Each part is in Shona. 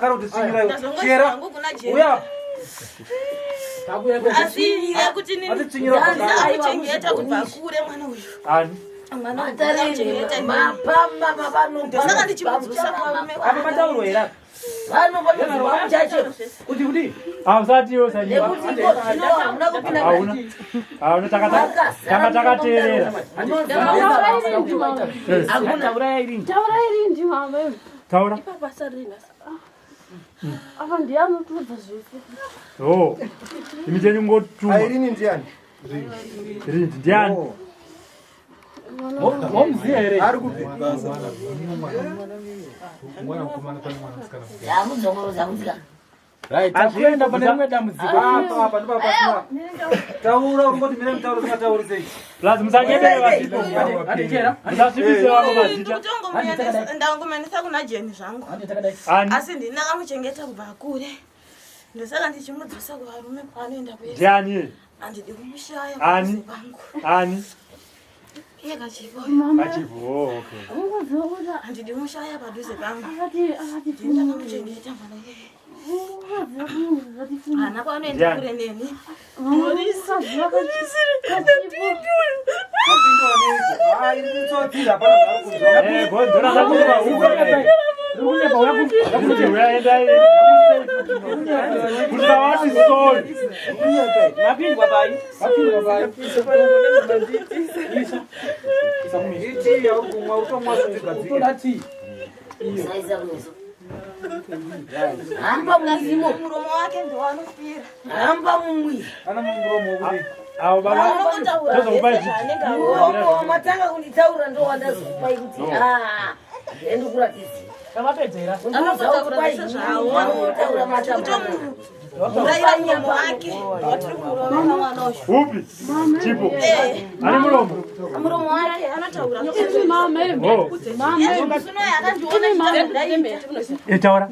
Akari kutitsvinyira iwe. Ndazongoisa Chera. hangu kuna Jeni. Uya. Asi yekuti nini Atitsvinyira ndanga akuchengeta kubva kure mwana uyu. Ani? Mwana uyu ndakamuchengeta inini. Mapamba mavano. Ndosaka ndichimudzosa kuvarume Apa matauro here apa? Pano panoziva muchacho. Kuti kudii? Hausati iwe usanyeba. Nekuti iko zvino hamuna kupinda Hauna. Hauna tanga takateerera. Yes. Hakuna. Taurai rindi mama. Taura. Ipapa sarina. Apa ndiye anotiudza zvese. Oh. Imi chenyu ngotuma. Airini ndiani? Rindi ndiani? Momuziya here? Ari kupi? Yamudzongorodza kudzika. Right, takuenda pane rimwe dambudziko. Apa apa ndipo pasina. Taura ungoti mira mutauro usingatauri sei. Plus musanyebere vazita. Handi chera. Musasvibise vamwe mazita. Ndangomuendesa kuna Jeni zvangu. Ani? Asi ndini ndakamuchengeta kubva kure. Ndosaka ndichimudzosa kuvarume kwaanoenda kwese. Ndiani? Handidi kumushaya Ani? padhuze pangu. Ani? Iye Kachipo. Kachipo. Oh, okay. Ungoziva kuti Handidi kumushaya padhuze pangu. akati akati Ndini ndakamuchengeta mwana iyeye. ungoziva kuti akati Haana kwaanoenda Ndiani? kure neni. ungoziva Mapindura neiko? Ah, iri kutsotsi hapana zvaari kunzwa. Eh, bhonzora rakupa huko. Kuti uyaenda kuti vawati sorry. Mapindwa pai. Mapindwa pai. Isa. Isa kumisa. Iti yauri kumwa utomwa zvigadzike. Utoda tii. Usaisa kumeso. Hamba mumwiri. Muromo wake ndowanofira. Hamba mumwiri. Ana muromo wokudii? Avo baba. Anongotaura Tozokupa zvese izvi. zvaanenge aona. Muromo wamatanga kunditaura ndowandazokupai kuti ah, ndikuratidze. Tavapedzera. Anongotaura zvese zvaaona. Unotaura matamba. Kutomuurayira muromo wake. Watiri kumurovera mwana uyu. Upi? Chipo. Eh, Ane muromo. muromo wake anotaura zvese. mama. Oh. Mama. Zvino akandiona chitamuraita. Eh, taura.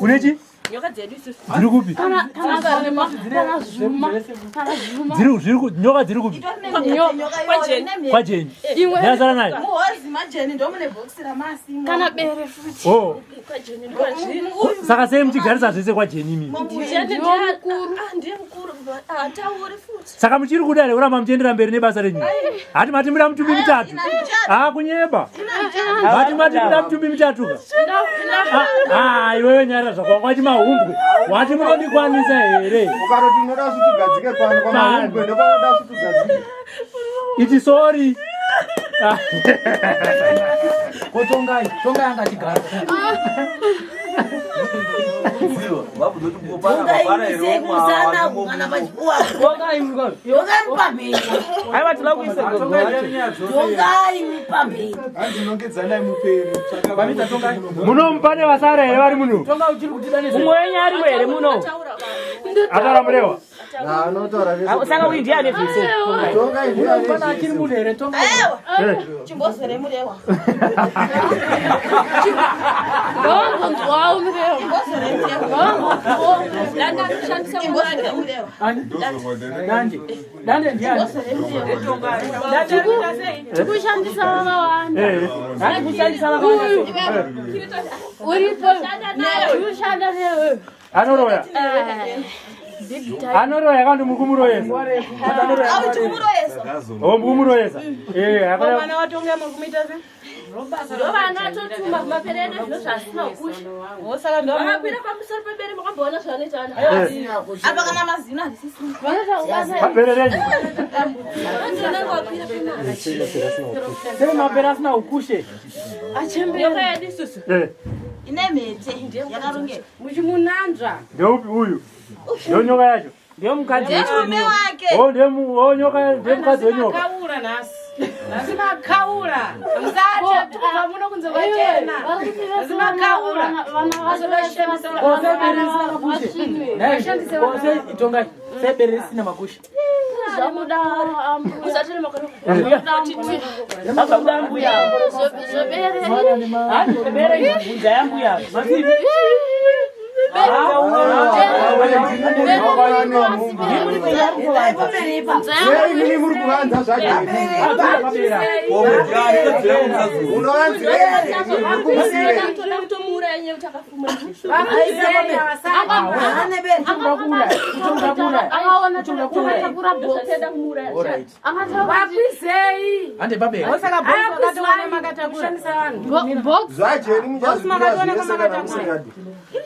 Une chi? Nyoka dzedu isusu. Dziri kupi? Kana kana zvuma kana zvuma kana zvuma. Dziri zviri ku nyoka dziri kupi? Kwajeni. Imwe Ndasara naye. Muhozi majeni ndomune bhokisi ramasimo. kana bere futi. Oh. Kwajeni ndokwazviri. Saka sei muchigarisa zvese kwajeni imi? Ndiye mukuru. Ndiye mukuru. Hatauri futi. Saka muchiri kuda here kuramba muchiendera mberi nebasa renyu? Hati mati muda mutumbi mitatu. Ah, kunyeba. Mati mati muda mutumbi mitatu ka. Ah, iwewe nyara zvako wati mahumbwe. Wati munondikwanisa here? Ukaroti unoda svutugadzike pano pamahumbwe ndopanoda svutugadzike. Iti sorry. Ko tongai. Tongai anga achigara. Tongai kumusana kana pachikuwa. Tongai mukuru. Tongai mupamheni. Aiwa tinoda kuisa gogo wacho. Tongai mupamheni. Hanzi nongedzanai mupere. Vamita tongai. Muno mupane vasara here vari muno? Tongai uchiri kutida nezve. Mumwe wenyu arimo here muno? Ataura murewa. Anotaura zvese. Saka uyu ndiye ane zvese. Tongai ndiye ane Pana achiri zvese. munhu here tongai. Aiwa, Eh. chimbozore murewa. Ndongonzwawo murewa. Chimbozore murewa. Ndongonzwawo. Chimbozore murewa. Ani? Dande. Dande ndiani? Chimbozore murewa. Tikushandisa vakawanda. Eh. Ari kushandisa vakawanda sei? Uripo. Tikushanda newe. Anoroya. Anoroya kandi muri kumuroyesa. Au chikumuroyesa. Oh, muri kumuroyesa. Eh, akana Mwana watonga muri kumuita sei? Ndovana totuma kumapere edu zvino zvasina kusha. Wosaka ndo Vakakwira pamusoro pebere makamboona zvavanoita vana. apa kana mazino hazvisisina. Vanoita kubasa pabere renyu. vanenge vakwira pamara. Sei mapere asina ukushe? Nyoka yedu isusu. Eh, Ine mhete yakarongeka. Muchimunanzva. ndeupi uyu? Ndiyo nyoka yacho. Ndiye mukadzi. Murume wake. Oh, ndemu, oh nyoka, ndiye mukadzi wenyoka. Makaura nhasi. Nhasi makaura. Musatya kubva muno kunze kwachena. Nhasi makaura. Ko sei bere risina makushe? Nhai, ko sei tongai. Sei bere risina makushe? Zvamuda Usatore makore. Baba kuda mbuya. zvebere. Hanzi bere ibvunza yambuya. Mazini. Sei mini muri kuvanza zvageni? Unovanzirei? Muri kumusirei? Toda kutomuuraya.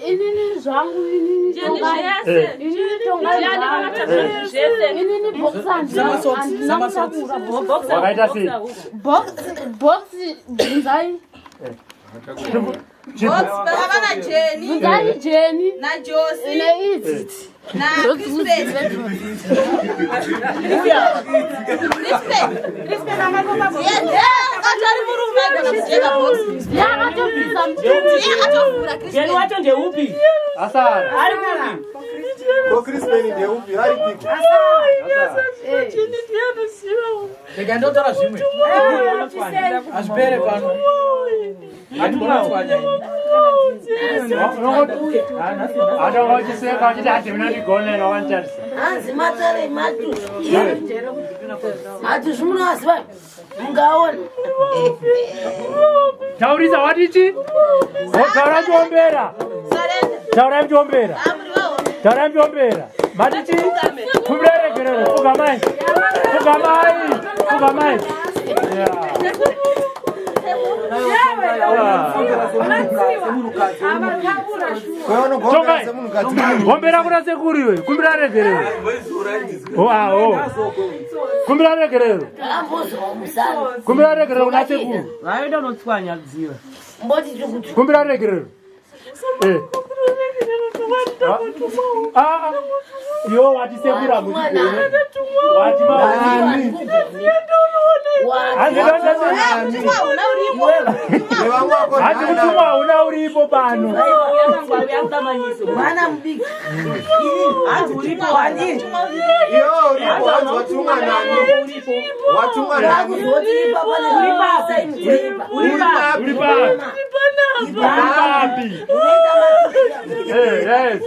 Inini zvangu inini inini box wakaita sei? Box bvunzai. Vana Jenny. Bvunzai Jenny. Na Josie. Neidzi. Na Crispin. Crispin. Crispin akatori murume kana kucheka box. Yakatobvisa Yakatofura Crispin. Jenny wacho ndeupi? Asara. Ari kupi? Ko Crispin ndeupi? Ari piko? Rega ndotaura zvimwe. Hazvipere pano. Hatikunatswanya ini. Ataura uchiseka uchiti hati munondigonera wanditarisa. Hanzi matare matuzu. Matuzu munoaziva mungaona. Taurisa watichi? Taura chiombera. Taura muchiombera. Taura muchiombera. Matichi? Kumbira regerero. Pfugamai. Pfugamai. Pfugamai. Yeah. Tongai. Gombera kuna sekuru iwe. Kumbira regerero. Oh, ah, oh. Kumbira regerero. Kumbira regerero kuna sekuru. Vaenda unotswanya dziva. Kumbira regerero. Eh. Ah, ah. Yo wati sekuru amuchigone. Wati maani. Hanzi kutumwa hauna uripo pano. Mwana mudiki. Hanzi uripo wani? Iwe uripo hanzi watumwa nani? Watumwa nani? Uri papi. Uri papi? Uri papi? Uri papi? Eh, yes.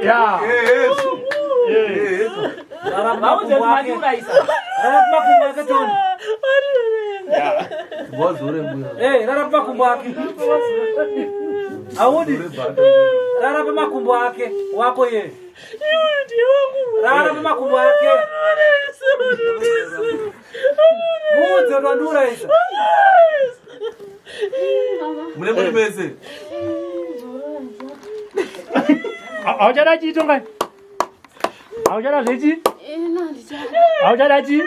Yeah. Yes. Vaudze kuti mandiurayisa. Rara pamakumbo ake Tony. Eh, rara pamakumbo ake. Audi. Rara pamakumbo ake. Wako ye. Rara pamakumbo ake. Muudze kuti wandiurayisa. Mune muri mese. Hauchada chii Tongai? Hauchada zvechi? Hauchada chii?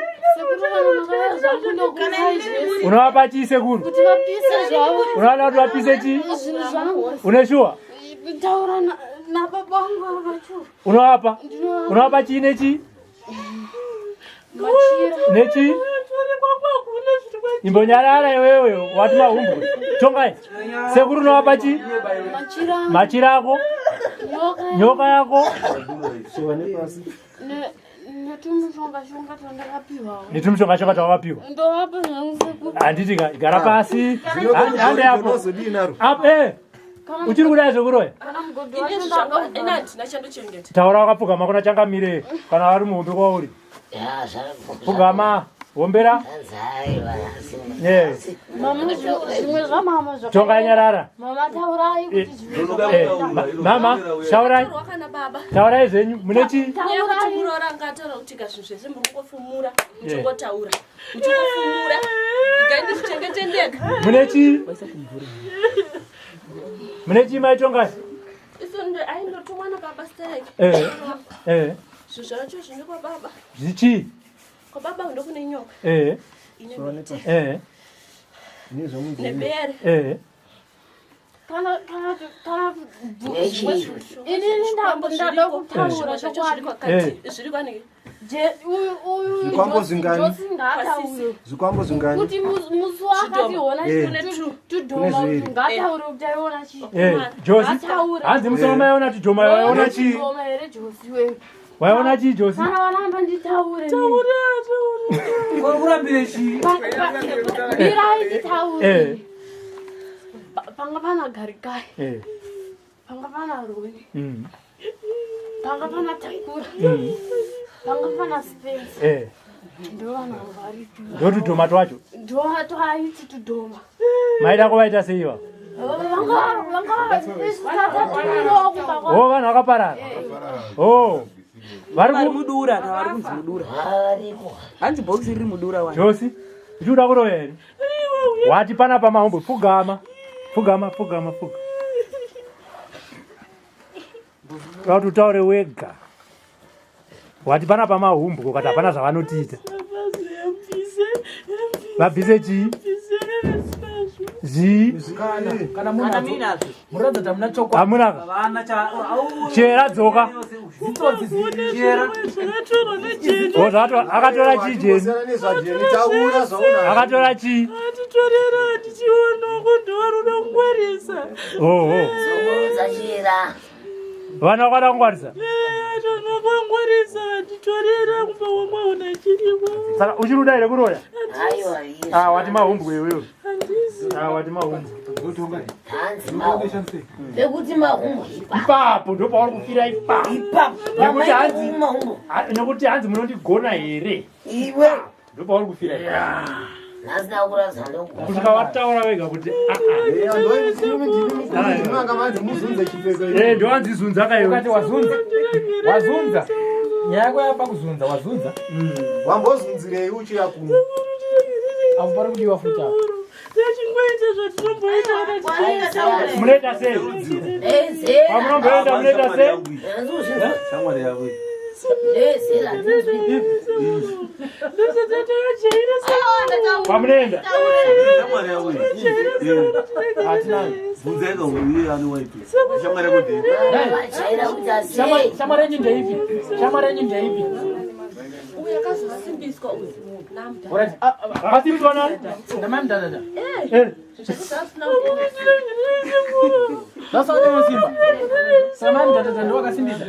Unovapa chii sekuru? Kuti vapise zvavo. Unoda kuti vapise chii? Zvinhu zvangu. Une shuwa? Taura nababa vangu vacho. Unovapa? Unovapa chii nechii? Machira. Nechii? Imbonyarara iwewe wati mahumbwe. Tongai. Sekuru unovapa chii? Machira. Machira ako? Nyoka. Nyoka yako? Netumushonga shonga twandakapiwawo. Netumushonga shonga twakapiwa. Ndovapa zvangu sekuru. Handiti gara pasi. Hande apo. Unozodii naro? Apo eh. Uchiri kudai zvekuroya? Kana mugodhi wacho ndakabva. Ina handina chandochengeta. Taura wakapfugama kuna changamire kana vari muhombe kwauri. Pfugama, hombera. Yes. Mama zvimwe zvamama zvaka. Tongai nyarara. Mama taurai kuti Eh, mama, taurai. Taurwa kana baba. Taurai zvenyu. Mune chii? Nyaya yekuti muroora angataura kuti ka zvinhu zvese muri kungofumura muchingotaura. Muchingofumura. Igai ndizvichengete ndega. Mune chii? Mune chii mai Tongai? Isu aindotumwa nababa stereki. Eh. Eh. Zvinhu zvacho zvine kwababa. Zvichii? Kwababa ndokune nyoka. Eh. Ine miti. Eh. Nebere. Eh. Kana kana kana inini ndada kutaura Zvacho zviri chokwadi. kwakati. Zviri kwanei? Je uyu uyu Zvikwambo zvingani? Josi ngaataure. Zvikwambo zvingani? Kuti musi wakati ona Eh. tudhoma Kune zviviri. ngataure kuti aiona chii. Eh, Josi. Ngataure. Hanzi musi wamaiona tudhoma waiona chii? Tudhoma here Josi wewe. Waiona chii Josi? Kana waramba nditaure. Uri kurambire chii? Mirai nditaure. Eh. Panga pana Garikai. Eh. Panga pana Roni. Mm. Panga pana Takura. Mm. Panga pana Spencer. Eh. Ndo vanhu varipo. Ndotudhoma twacho. Ndo twaiti tudhoma. Maida kuvaita sei iva? Oh, vanhu vakaparara. Oh. Vari mudura ka vari kunzi mudura. Hanzi box riri mudura wani. Josi, uchikuda kuroya here? Wati panapa mahumbwe pfugama. Pfugama, pfugama, pfuga. Kuda kuti utaure wega. Wati panapa mahumbwe ukati hapana zvavanotiita. Vabvise chii? Zvii? Kana munazvo muratidza kuti hamuna chokwadi. Hamuna. Chera dzoka. Zitsotsi chera. Oh, akatora chii Jeni? Taura zvaunazvo. Akatora chii? Atitorera tichiona kundovaruda kungwarisa. Oh, oh. Zachira. Vana vakada kungwarisa. Kungwarisa atitorera kumba kwamwe unachiriko. Saka uchiri kuda here kuroya? Aiwa. Ah, wati mahumbwe iwewe. Ah, wati mahumbwe. Hanzi mahumbwe. Pekuti mahumbwe Ipapo ndipo pauri kufira ipapo. Ipapo. Nekuti hanzi mahumbwe. Nekuti hanzi munondigona here? Iwe. Ndipo pauri kufira ipapo. Nhasi ndakuratidza ndokugona. Kusvika wataura wega kuti ah. Ndowanzizunza ka iwe. Ukati wazunza. Wazunza. Nyaya yako yapa kuzunza, wazunza. Wambozunzirei uchiya kuno? Apo pari kudiwa futi apo. Tachingoita zvatinomboita. Munoita sei? Pamunomboenda munoita sei? Shamwari yavo iyi. Pamunoenda? Shamwari yavo iyi. Bvunzai ka uyu ani waipi. Shamwari yako ndeipi? Shamwari yenyu ndeipi? Shamwari yenyu ndeipi? Uyu akazosimbiswa uyu namda. Alright. Akasimbiswa nani? Ndamai mudadada. Eh. Vasaona simba. Samai mudadada ndo wakasimbisa.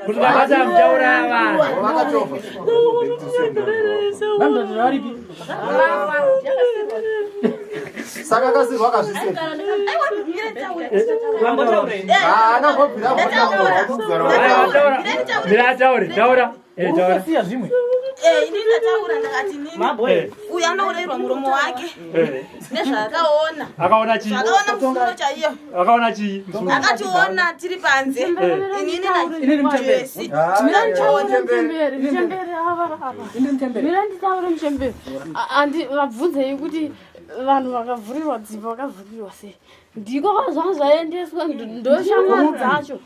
Kuti vabata muchauraya vanhu. Mai mudadada varipi? Saka akasirwa akazviseka. Haana mbobvira Mira ataure, taura. Eh, taura. Siya zvimwe. Ini ndataura ndakati nini uyu anourayirwa muromo wake Eh. nezvaakaona. Akaona chii? Zvakaona musoro chaiyo. Akaona chii? Musoro. Akationa tiri panze. Inini Inini muchembere. naJesi. Muchembere, muchembere ava ava. Mira nditaure muchembere. Andi vabvunzei kuti vanhu vakavhurirwa dzimba vakavhurirwa sei. Ndiko kwazvanga zvaendeswa ndoshamwari dzacho.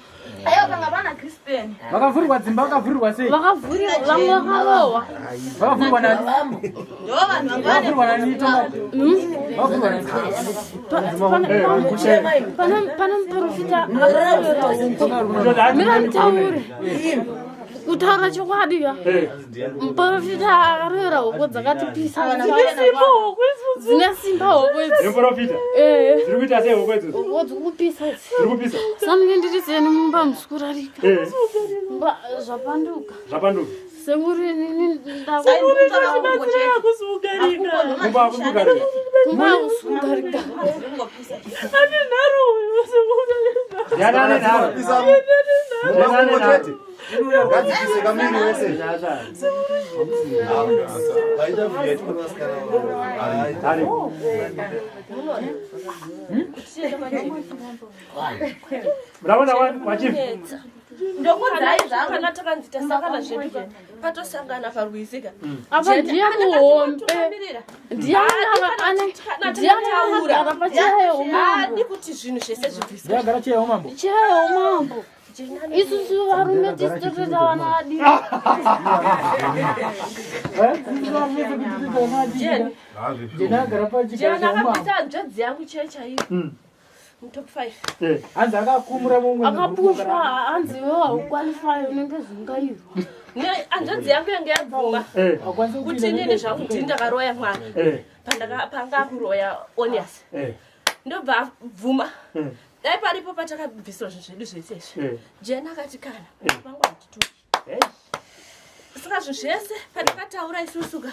Aiwa panga pana Crispin. Vakavhurirwa dzimba vakavhurirwa sei? Vakavhurirwa vamwe vakarohwa. Vakavhurirwa nani? Ndo vanhu vanga vane Vakavhurirwa nani Tongai? Vakavhurirwa nani? Pane muprofita akarohwa. Mira nditaure. Kutaura chokwadi ka. Muprofita akarohera hoko dzakatipisa. Dzine simba hoko idzi. Muprofita. Eh. Dziri kuita sei hoko idzodzo? Hoko dzikupisa idzi. Dziri kupisa. Samunge ndiri seni mumba musikurarika. Eh. Mba zvapanduka. Zvapanduka. Sekuri inini Mumba hakusi Mumba hakusi kugarika. Ane nharo uyu. Ndiani ane nharo? Ndiani ane nharo? Ngadzipise kamiri wese. Muraona wachief. Ndokudzai zvangu kana takanzi tasangana zvedu ka patosangana parwizi ka. Apa ndiye muhombe. Ndiye ndiye akagara pacheya yeumambo. Adi kuti zvinhu zvese zvibviswe. Ndiye agara cheya yeumambo. Cheya yeumambo. Isusu varume tisu totoita vana vadiki. Jena agara pachigaro Jena cheumambo. akabvisa hanzvadzi yangu chaiyo chaiyo. Mutop 5. Hanzi akakumura mumwe. Akapushwa hanzi iwewe haukwalify unenge zungairwa. Hanzvadzi yangu yange yabvuma kuti inini zvangu ndini ndakaroya mwana. Panga kuroya Onias. Ndobva abvuma. Dai paripo patakabviswa zvinhu zvedu zvese izvi. Jena akati kana vangu handituki. Saka zvinhu zvese pandakataura isusu ka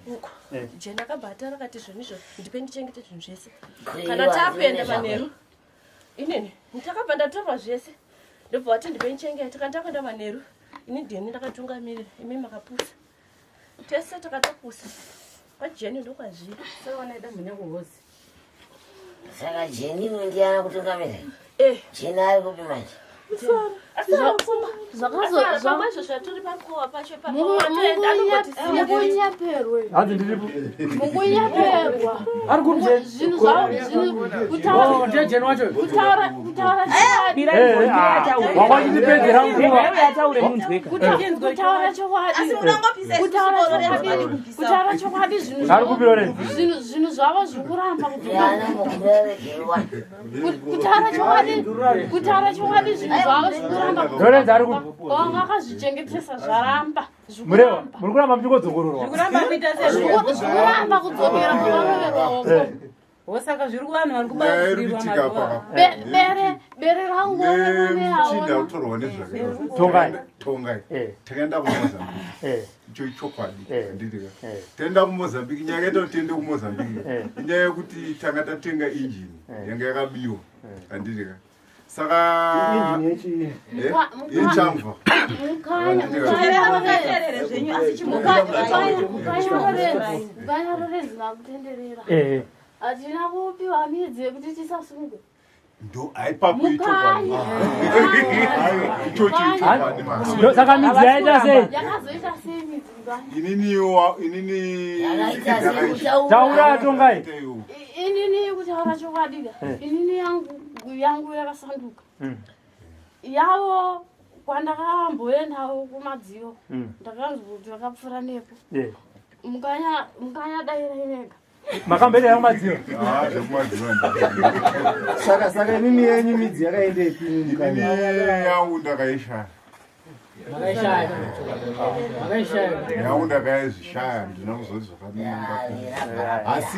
uko Jena akabva ataura akati zvonizvo ndipe ndichengete zvinhu zvese. Kana takuenda manheru inini ndakabva ndatorwa zvese ndobva wati ndipe ndichengete. Kana takuenda manheru Ini ndini ndakatungamirira, imi makapusa. Tese takatopusa. KwaJeni ndokwazviri. Saka Jeni uyu ndiye ana kutungamira? Eh. Jeni ari kupi manje? Pamwe izvo zvaturi pakowa pacho Mukunyeperwe. Hanzi ndiripo. Mukunyeperwa. Ari kupi Jeni? Zvinhu zvavo zvinhu kutaura Oh, ndiye Jeni wacho. Kutaura kutaura chokwadi. Eh, ah, wakwachitipedzera nguva. Kutaura chokwadi. Asi munongopisa isusu Kutaura boro redu chokwadi. vadi kubvisa. Kutaura chokwadi zvinhu Ari kupi Lorenzo? Zvinhu zvinhu zvavo zviri kuramba kudzoka. Yana mukureregerwa. Kutaura chokwadi. Kutaura chokwadi zvinhu zvavo zviri kuramba kudzoka. Lorenzo ari kupi? Wanga akazvichengetesa zvaramba. Murewa, muri kuramba muchingodzongororwa. Zvikuramba kuita Zvikuramba kudzokera kwavaroverwa hoko. Saka zviri kuvanhu vari Nyaya iri kubatsirwa kuitika mazuva apa. Bere bere rangu Nemuchinda utorwa nezvakaita. Tongai. Tongai. Eh. Takaenda kuMozambique. Eh. Icho ichokwadi. Eh. Handiti ka. Eh. Taenda kuMozambique, nyaya yakaita kuti tiende kuMozambique. Eh. Inyaya yekuti tanga tatenga injini yanga yakabiwa. Handiti ka. Saka Injini yechi Eh, yechamva. Mukanya Mukaterere zvenyu asi mukanya Lorenzo nakutenderera. Eh. Hatina kupiwa midzi yekuti tisasungwe. Ndo aipapo ichokwadi. Mukanya. Ichochi ichokwadi manje. Ndo saka midzi yaita sei? Yakazoita sei midzi mukanya? Inini inini Yakaita sei kutaura? Taura Tongai. Inini kutaura chokwadi ka. Eh. Inini yangu yangu yakasanduka. Yavo kwandakamboendawo kumadziro ndakanzwa kuti vakapfuura nepo. Eh. Mukanya mukanya dairai vega. Makamboenda kumadziro. Ah, zvekumadziva. Saka saka inini yenyu midzi yakaendepi Inini yangu ndakaishaya. Makaishaya. Makaishaya. Yangu ndakaizvishaya ndina kuzoti zvakanaka. Asi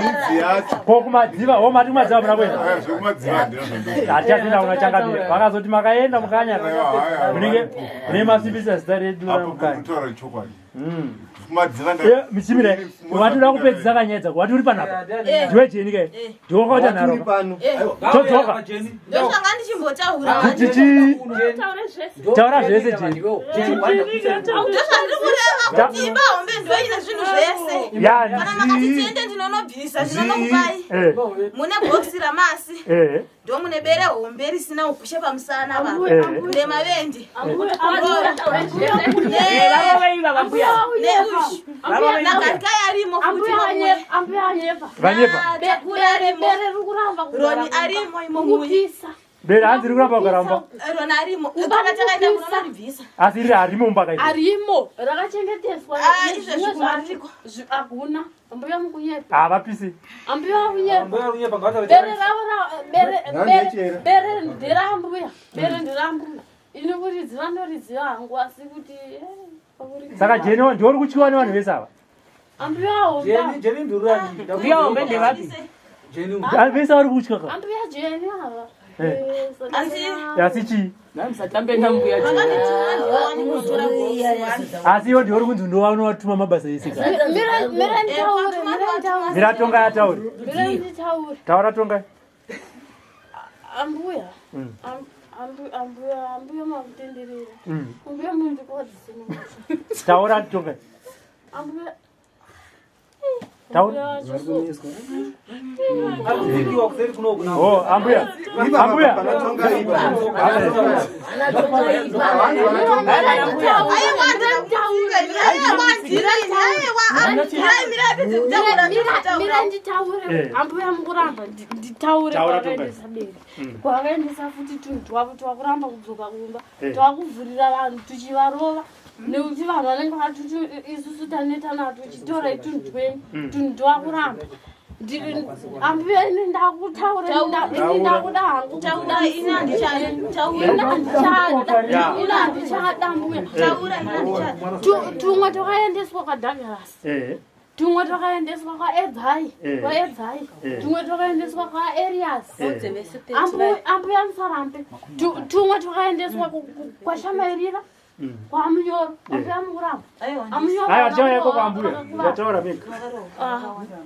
midzi yacho Ko kumadziva, ho mati kumadziva muna kuenda. Aya, zvekumadziva handina zvandozviziva. Hatichazoenda kuna changamire. Vakazoti makaenda mukanya. Aiwa, aiwa. Munenge mune masipisa zita redu Apo mukanya. kutaura chokwadi. Kumadziva Eh, Michimire, wati uda kupedzisa kanyaya dzako, wati uri panapa. Ndiwe Jeni ke. Ndiwe wakaita nharo. pano. Todzoka. Ndosvanga ndichimbotaura. Kuti chi Taure zvese. taura zvese Jeni. Ndozvandiri kureva kuti imba hombe ndoine zvinhu zvese. Ya, Kana makati tiende ndinonobvisa ndinonokupai. Eh. Mune bhokisi ramasi. Eh. Ndo mune bere hombe risina ugushe pamusana apa. Eh. Nemavendi. Neushi. Nagarika yarimo futi mamuye. Ambuya anyepa. Vanyepa. Takura arimo. Bere riri kuramba kugara Roni mumba. arimo imo muye. Mukupisa. Bere hanzi riri kuramba kugaramba. Roni arimo. Kana takaenda kunonaribvisa. Asi riri harimo mumba kaita. Arimo rakachengeteswa. Ah, nezvimwe izvezvi zvacho. Hakuna. Ambuya mukunyepa. Havapisi. Ambuya kunyepa. Mbuya runyepa ngavataure Bere ravo bere bere Randechera. bere nderambuya. Bere nderambuya. Ini kuridziva ndoridziva hangu asi kuti pakuridziva. Saka Jeni ndiwe uri kutyiwa nevanhu vese ava. Ambuya hombe. Jeni Jeni ndurani. Mbuya hombe ndevapi? Jeni. Vanhu vese vari kutya ka. Ambuya Jeni ava. Eh. Eh, Asi- Asi chii? Musatambe nambuya Jeni. Vakandituma ndiwani kunotora bhokisi wani. Asi iwo ndiwe uri kunzi ndowaunowatuma mabasa ese ka. Mira mira nditaure, mira nditaure. Mira Tongai ataure. Mira nditaure. Taura Tongai. Ambuya. Ambuya ambuya makutenderera. Ambuya mundikodzise. Taura Tongai. Ambuya Taura. Akudzikiwa kuseri kuno kuna. Oh, ambuya. Ambuya. Aiwa ndirakutsika imi. Aiwa ndirini. Aiwa. Mirai mirai pedze kutaura. Mira nditaure. Eh. Ambuya mukuramba nditaure Taura kwakaendesa bere. Kwakaendesa futi tunhu twavo twakuramba kudzoka kumba. Eh. Twakuvhurira vanhu tuchivarova. Nekuti vanhu vanenge vatuti isusu taneta natwo chitorai tunhu twenyu. Tunhu twakuramba. Ambuya ini ndakutaura ini ndakuda hangu Taura ini handichada. Taura. ini handichada ini handichada mbuya Taura ini handichada. Tumwe twakaendeswa kwaDouglas Eh. tumwe twakaendeswa kwaedzai Eh. kwaedzai Eh. tumwe twakaendeswa kwaerias Eh. Ambuya musarambe tumwe twakaendeswa kwashamairira kwamunyoro ambuya mukuramba amunyoro Aiwa tichauya ikoko ambuya. Ndataura mega.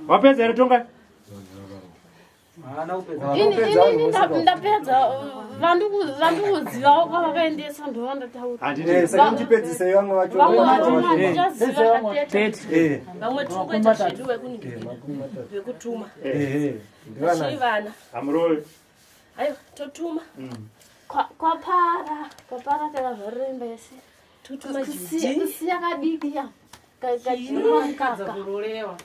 Wapedza here Tongai? Haana kupedza. Inini ndapedza Vandikuzivawo kwavakaendesa ndovandataura. Eh, saka muchipedzisei vamwe vacho. Vamwe vacho handichaziva. Vamwe tiri kuita zvedu vekuningirira, vekutuma. Ndivana. Chivana. Hamurovi. Aiwa, totuma. Kwapara, kwapara takavharira imba yese. Totuma Kusiya jiji. kusiya kadiki ya. Kachirwa mukaka. Kurolewa.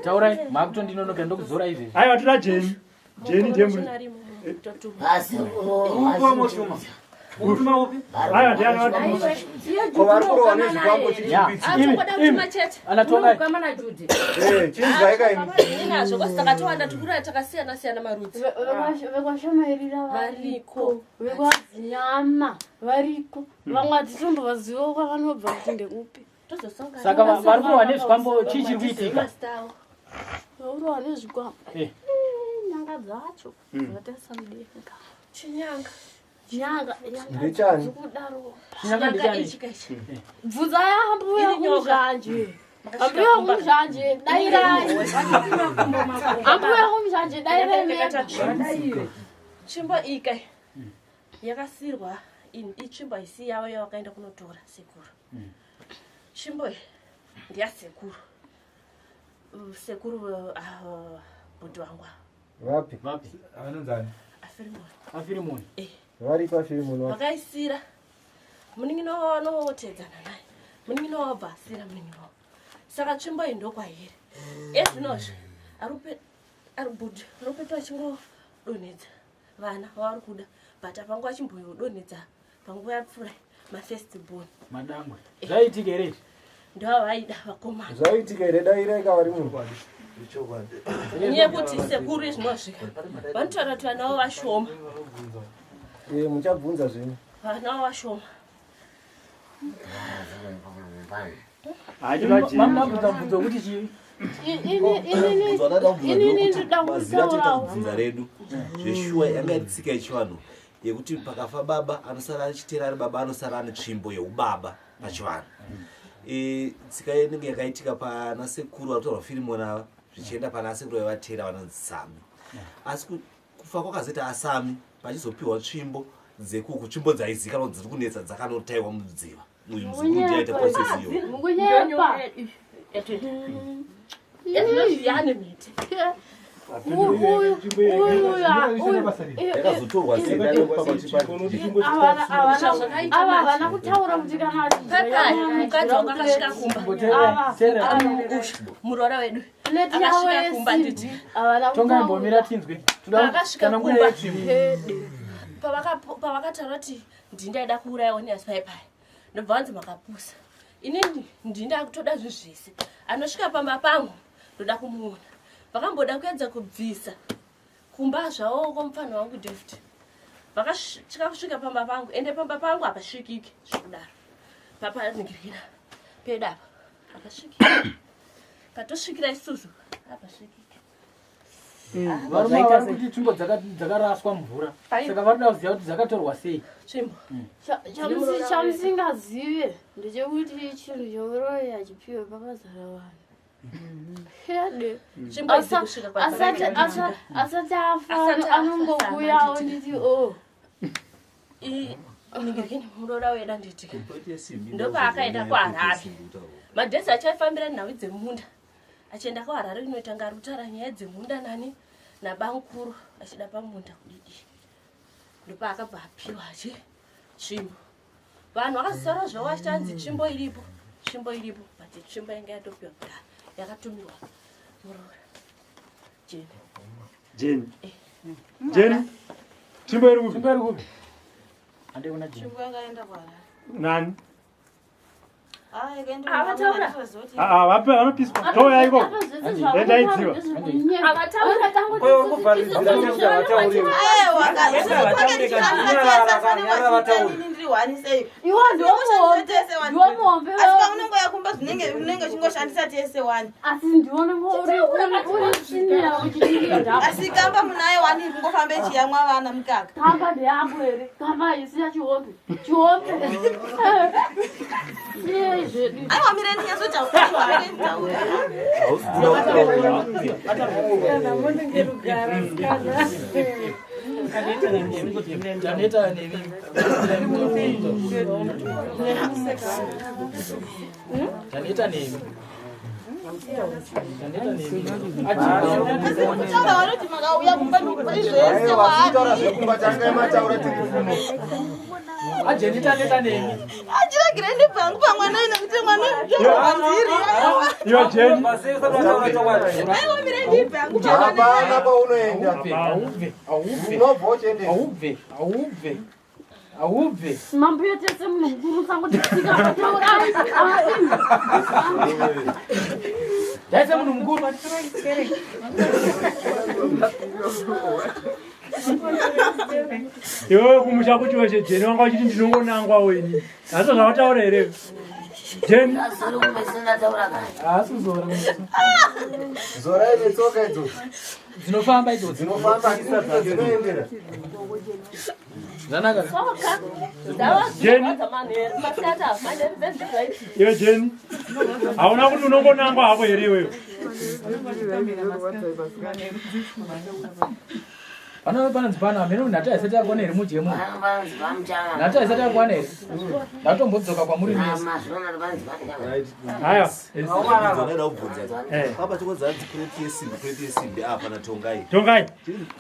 Taurai, makutondinonoka ndokuzora izvezvi. Aiwa, toda Jeni. Jeni ndiye muri. Pasi Ukutuma. Ukutuma upi? Aiwa, ndiani watuma? Ko vari kurohwa nezvikwambo chichipitsi. Atokoda kutuma chete. Anatonga. Kama Jude. Eh, chinzwaika imi. Inazvo kwasi takatowanda tikura takasiyana siyana marudzi. Vekwashomairira variko, vekwazinyama variko. Vamwe hatitombovazivawo kwavanobva kuti ndekupi. Tozosangana. Saka vari kurohwa nezvikwambo, chii chiri kuitika? Vakurohwa nezvikwambo. Eh. Nyanga dzacho dzakatarisa mudenga. Chinyanga. Nyanga, nyanga Ndechani? dzikudaro. Chinyanga ndechani? Ichi kaichi. Bvunzai ambuya Iri nyoka. kumuzhanje. Ambuya kumuzhanje, dairai. Ambuya kumuzhanje, dairai mega. Tsvimbo iyi kai yakasirwa itsvimbo haisi yavo yavakaenda kunotora sekuru. Tsvimbo iyi ndeyasekuru. Sekuru bhudhi wangu ava, Vapi? Vapi? Vanonzani? afirimoni. Afirimoni. Vari pafirimoni vapi? Vakaisira munin'ina wavo vanotedzana naye, munin'ina wavo abva asira munin'ina wavo, saka tsvimbo iyi ndokwairi ezvinozvi ari bhudhi arupeto achingodonhedza vana vavari kuda, but apanguva achimbodonhedza panguva yapfuura mafirst born. Madangwe. Zvaitika here izvi? Ndova vaida vakomana. Zvaitika here? Dairai kavari munhu. Nyaya yekuti sekuru izvinosvika vanotaura kuti vana vavo vashoma. Eh, muchabvunza zvenyu. Vana vavo vashoma. Mamabvunza mubvunzo wekuti chii? Inini ndoda Mazira toita kutaurawo. kubvunza redu zveshuwa yanga iri tsika yechivanhu yekuti pakafa baba anosara achitera ari baba anosara ane tsvimbo yeubaba pachivanhu. Tsika inenge yakaitika pana sekuru vari kutaurwa Firimoni ava, zvichienda pana sekuru vaivatera vanonzi Sami, asi kufa kwakazoita asami pachizopiwa tsvimbo dzekuku, tsvimbo dzaizikanwa dziri kunetsa dzakanotaiwa mudziva. Uyu muzukuru ndiye aita process iyoyo. Mukunyepa. Ezvinozvi yane mhete. Yakazotorwa sei? Ava havana kutaura kuti kana Pepai mukadzi wangu akasvika kumba. Muroora wedu Plate yavo akasvika kumba yesimbi nditi havana Tongai, mbomira tinzwe. Toda Akasvika tsanangura kumba. yetsvimbo. Pavakataura kuti ndindaida kuuraya onias paipai, ndobva vanzi makapusa. Inini ndindakutoda zvinhu zvese, anosvika pamba pangu ndoda kumuona. Vakamboda kuedza kubvisa kumba zvavo kwomufana wangu David, vakasvika kusvika pamba pangu, ende pamba pangu hapasvikiki zvekudaro, papaningirikina pedu apa hapasvikiki, patosvikira isusu hapasvikiki. Varume ava vari kuti tsvimbo dzakaraswa mumvura, saka vari kuda kuziva kuti dzakatorwa sei. Tsvimbo. Chamusingazive ndechekuti chinhu cheuroyi hachipiwe pakazara vanhu. Hede. Tsvimbo idzi kusvika Asati afa Asati afa, anongokuyawo nditi o. Ningirikini muroora wedu andiitika ndopaakaenda kuHarare, madhesi achaifambira nhau dzemunda, achienda kuHarare kunoita ngari kutaura nyaya dzemunda nani nabamukuru, achida pamunda kudidi, ndopaakabva apiwa achi tsvimbo. Vanhu vakazosara zvavo vachitanzi tsvimbo iripo, tsvimbo iripo, but tsvimbo yanga yatopiwa kudhara, yakatumirwa muroora Jeni. Jeni. Jeni. Tsvimbo iri kupi? Tsvimbo iri kupi? Handei kuna Jeni. Tsvimbo yakaenda kuHarare. Nani? Ah, yakaenda Ah, vataura. Ah, ah, vape vanopiswa. Touya ikoko. Endaidziwa. Asi paunongoya kumba zvinenge unenge uchingoshandisa tese wani. Asi ndione uri tsvinya uchichienda. Asi kamba munayo wani kungofamba ichiyamwa vana mukaka. Kamba ndeyako here? Kamba haisi yachihombe. Chihombe. Siyei zvedu. Aiwa, mire ndinyatsotaura. Aiwa, mire nditaure. Taneta nemi. Taneta nemi. Kutaura vanoti makauya kumba zvese Vasitaura zvekumba tangai mataura tiri kuno. Ajeni taneta nemi. Achiregere ndibvangu pamwana ino kuti mwana ndiri. Iwe Jeni. Aiwa mire ndibvangu pamwana. Hapana paunoenda. Aubve, aubve. Unobva uchienda. Aubve, aubve. Aubve. Mambuya tese munhu mukuru sangotitsika ataurai. Tese munhu mukuru. Iwewe kumusha kuti weshe Jeni wanga uchiti ndinongonangwa weni. Asi zvawataura here? Jeni. Haasi kuzora. Zorai netsoka idzodzo. Dzinofamba idzodzo. Dzinofamba dzinoendera. Zvanaka. Soka. Jeni. Iwe Jeni. Hauna kuti unongonangwa hako here iwewe? Pano panonzi pano hameno nhatu haisati yakwana here mujemu. Nhatu haisati yakwana here. Ndatombodzoka kwamuri mese. Haya. Ndinoda kubvunza. Papa tikonzi hanzi plate yesimbi, plate yesimbi apa naTongai. Tongai.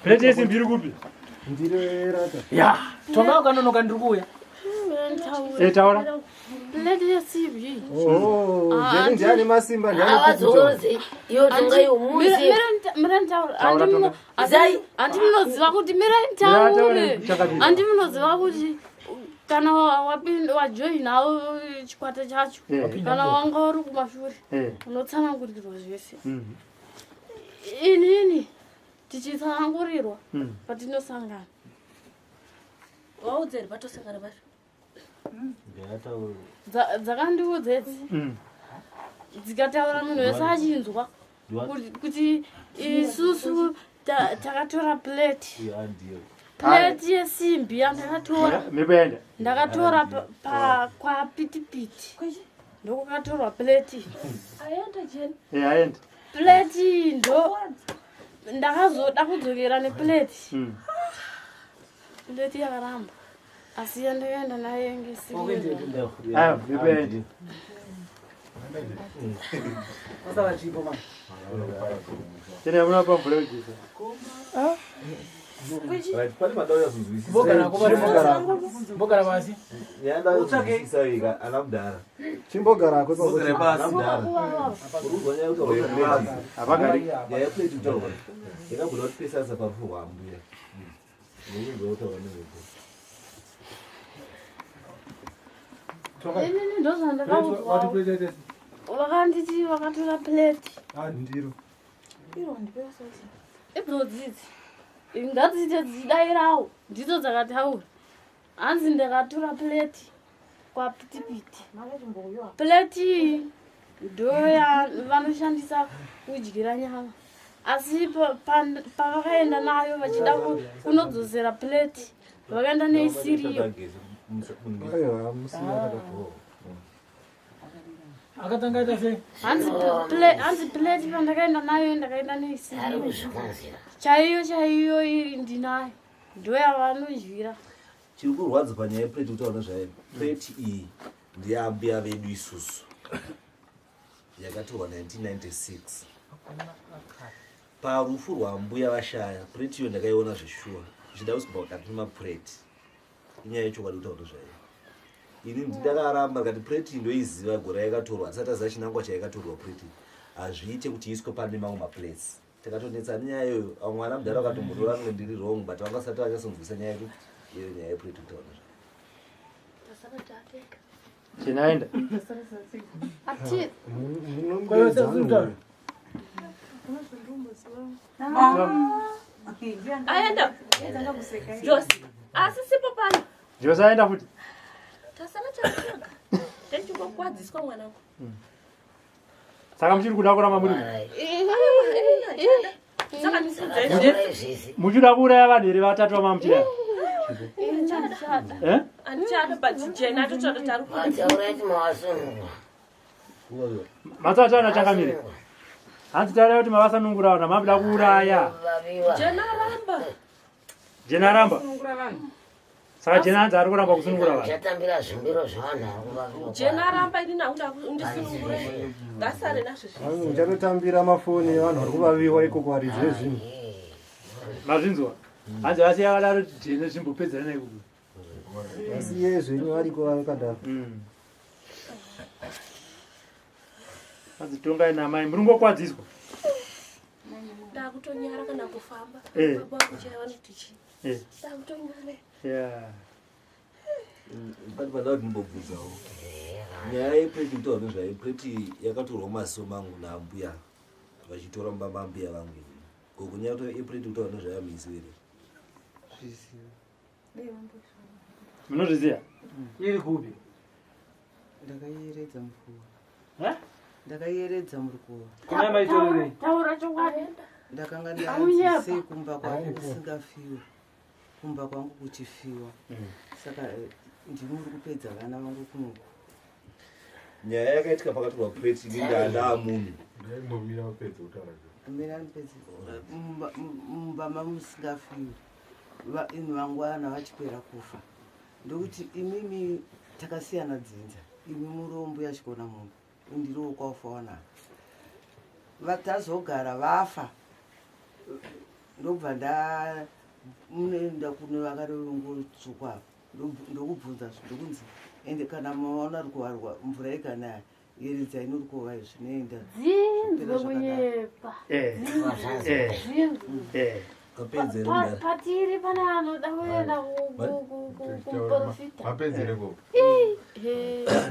Plate yesimbi iri kupi? Ndirerata. Ya, Tongai ukanonoka ndiri kuuya. Eh, taura. Plate yesimbi. Oh, Jeni ndiani masimba ndiani kukuta. Taura, Tongai. Handi munoziva kuti mirai Mira nditaure. taure, chakadini. Handi munoziva kuti kana wajoinawo chikwata chacho Eh. kana wanga uri kumashure Eh. unotsanangurirwa zvese. Mhm. Inini tichitsanangurirwa Mm. patinosangana. Waudze here patosangana pacho? Dzakandiudza idzi Mm. dzikataura munhu wese achinzwa kuti isusu takatora plate plate yesimbi yandakatora Mhepo yaenda. ndakatora kwapitipiti ndokwakatorwa plate Aenda Jeni. Eh, aenda. plate iyi ndo ndakazoda kudzokera neplate Mm. plate yakaramba asi yandakaenda nayo yange isiri Aya, mhepo yaenda. Jeni hamuna pamvura yekugeza. Right, pane madau yazonzwisisa. Mbogara pasi. Nyaya ndayozonzwisisa iyi ana mudhara. Chimbogarako Mbogara pasi. Ana mudhara. Urikuzwa nyaya yekutaurwa yeplate. Hapagari. Nyaya yeplate kutaurwa. Yakagona kuti pesasa parufu rwaambuya. Urikuzwa kutaurwa nezvepo. Inini ndozvandakaudzwa vakanditi vakatora plate Ndiro. idzodzidzi ngadziite dzidairawo ndidzo dzakataura hanzi ndakatora plate kwapitipiti plate iyi ndo yavanoshandisa kudyira nyama asi pavakaenda nayo vachida kunodzosera plate vakaenda neisiriyo Aiwa, musina kada. Akatanga aita sei? Hanzi plate pandakaenda nayo ndakaenda neisiriyo chaiyo chaiyo iri ndinayo ndo yavanodyira. Chiri kurwadza panyaya yeplate kutaura nezvayo. Plate iyi ndeyambuya vedu isusu. Yakatorwa 1996. Parufu rwambuya vashaya, plate iyo ndakaiona zveshuwa. Zvichida kuzi pakati pemapureti. Inyaya yechokwadi kutaura nezvayo. Ini ndakaramba ndikati plate iyi ndoiziva gore yakatorwa. Asati aziva chinangwa chayakatorwa plate iyi. Hazviite kuti iiswe pane mamwe maplates. Takatonetsa nenyaya iyoyo. Vamwe vana mudhara vakatombotora kunge ndiri wrong but vangasati vanyatsonzwisa nyaya yekuti iyo nyaya yeplate kutaura nezvayo. Tasara tateka. Jeni aenda. Ati Aenda. Josi. Asi sipo pano. Josi aenda futi. Tasara tateka. Techingokwadziswa mwanangu. Saka muchiri kuda kuramba muri. Saka ndisidzei. Muchida kuuraya vanhu here vatatu vamamuchida? Eh? Andichada but Jeni atotaura tari Matsatana changamire. Hanzi taurai kuti mavasanungura vanhu mamuda kuuraya. Jeni aramba. Jena aramba. Saka Jena anzi ari kuramba kusunungura vanhu. Chatambira zvimbiro zvevanhu vari kuvaviwa. Jena aramba, ini nakuda ndisunungure, ngasare nazvo zvese. Uchatotambira mafoni evanhu vari kuvaviwa ikoko varidzi vezvinhu. Mazvinzwa? Hanzi vasiya vadaro Jena zvimbopedzerana ikoko. Vasiye zvenyu variko vakadaro. Hanzi tongai namai muri ngokwadziswa. Ndakutonyara kana kufamba. Baba vangu chaivo vanoti chii? Ndakutonyara. Pane pandaa kuti ndimbobvunzawo nyaya yepureti kutaura nezvayo. Pureti yakatorwa mumaziso mangu naambuya vachitora mumba maambuya vangu ini. Gogo, nyaya yepureti kutaura nezvayo hamuizivi here? Munozviziva? Iri kupi? Ndakayeredza murukuva. Ndakayeredza murukuva. Kuna maitorerei? Taura chokwadi. Ndakanga Aunyapa. ndanzi sei kumba kwangu kusingafiwe, kumba kwangu kuchifiwa. Saka ndimi uri kupedza vana vangu kunoku. Nyaya yakaitika pakatorwa pureti, ini ndandaa munhu. Mina ndipedze. Mumba mamusingafiwe, inu vangwana vachipera kufa, ndokuti imimi takasiyana dzinza, imi murombo yachikona mumba, indiriwo kwaufa wanavo vatazogara vafa, ndobva ndamunoenda kune vakarongotsvuka apa, ndokubvunza, ndokunzi ende kana maona rukuva mvura ikanaya yeredzai norukova, zvinoenda. Dzinzwe kunyepa. Dzinzwe. Kapedzere. Patiri pane anoda kuenda kumuprofita. Mapedzere ko.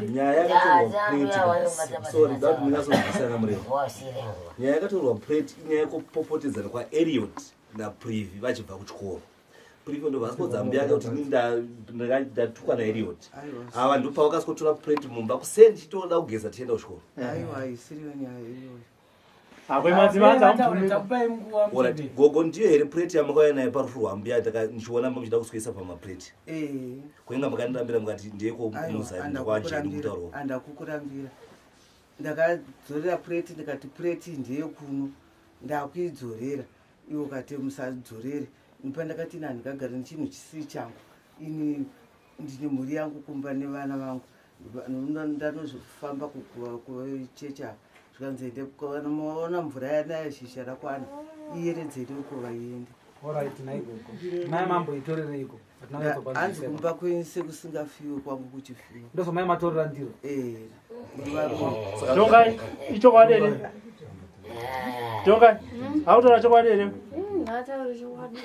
Nyaya yakatorwa pureti, sorry, da kuti munyatsonzwisana murevo. Nyaya yakatorwa pureti inyaya yekupopotedzana kwaEriot naPrivi vachibva kuchikoro. Privi ndobva asipodza ambuya yake kuti ini ndatukwa naEriot. Ava ndopavakasikotora pureti mumba kuseni, tichitoda kugeza tichienda kuchikoro. Aiwa, haisiriyo nyaya iyoyo. Takupai nguva. Alright, gogo, ndiyo here pureti yamakauya nayo parufu rwambuya ndichiona muchida kuswesa pamapureti? Kuinga makandirambira mukati ndeyekumuzakwajeni kutaurwa. Handakukurambira. Ndakadzorera pureti, ndikati pureti ndeyekuno, ndakuidzorera. Iwo kati musadzorere. Nipa ndakati ini handingagari nechinhu chisiri changu. Ini ndine mhuri yangu kumba nevana vangu. Ndanozofamba kuchechi apa, zvikanzi ende kana maona mvura yanaya, shisha rakwana, iyeredzei rukova iende. Alright, naigogo. Mai mamboitorereiko? Hanzi kumba kwenyu sekusingafiwe, kwangu kuchifiwa. Ndozvo mai matorera ndiro. Tongai, ichokwadi here? Tongai, akutora chokwadi here? Ngataure chokwadi.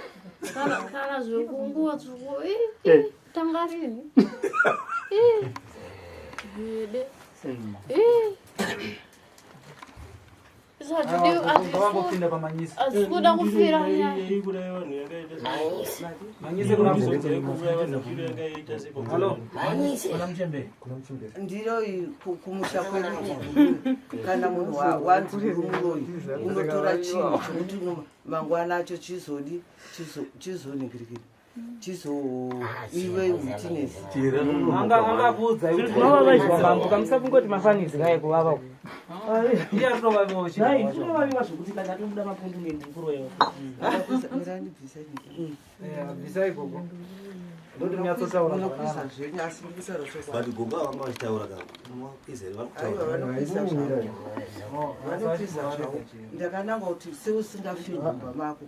Kana zvekunguva tsvuku tanga rini? Gwede. Vangopinda pamanyisi. Asi kuda kufira nyaya. Manyisi kuna. Hello. Ndiro iyi kumusha kwedu kuGuruve, kana munhu wanzi uri muroyi, unotora chinhu chokuti mangwana acho chizodi chizoningirikira chizo iwe witness. Angakuudza Mambo, musakungoti mafanisi kai kuvava uku. Iye aritovaviwa. Tinovaviwa zvokuti kana atobuda mapundu nendikuroyewa. Mirandibvisa nyika. Bvisai gogo. Ndoti munyatsotaura. Munokwisa zvenyu, asi ndikutaura chokwadi. But gogo avanga vachitaura ka makwizere vari Aiwa, kutaura. vanokwisa zvavo, vanokwisa zvavo. Ndakananga kuti seusingafiwi mumba mako,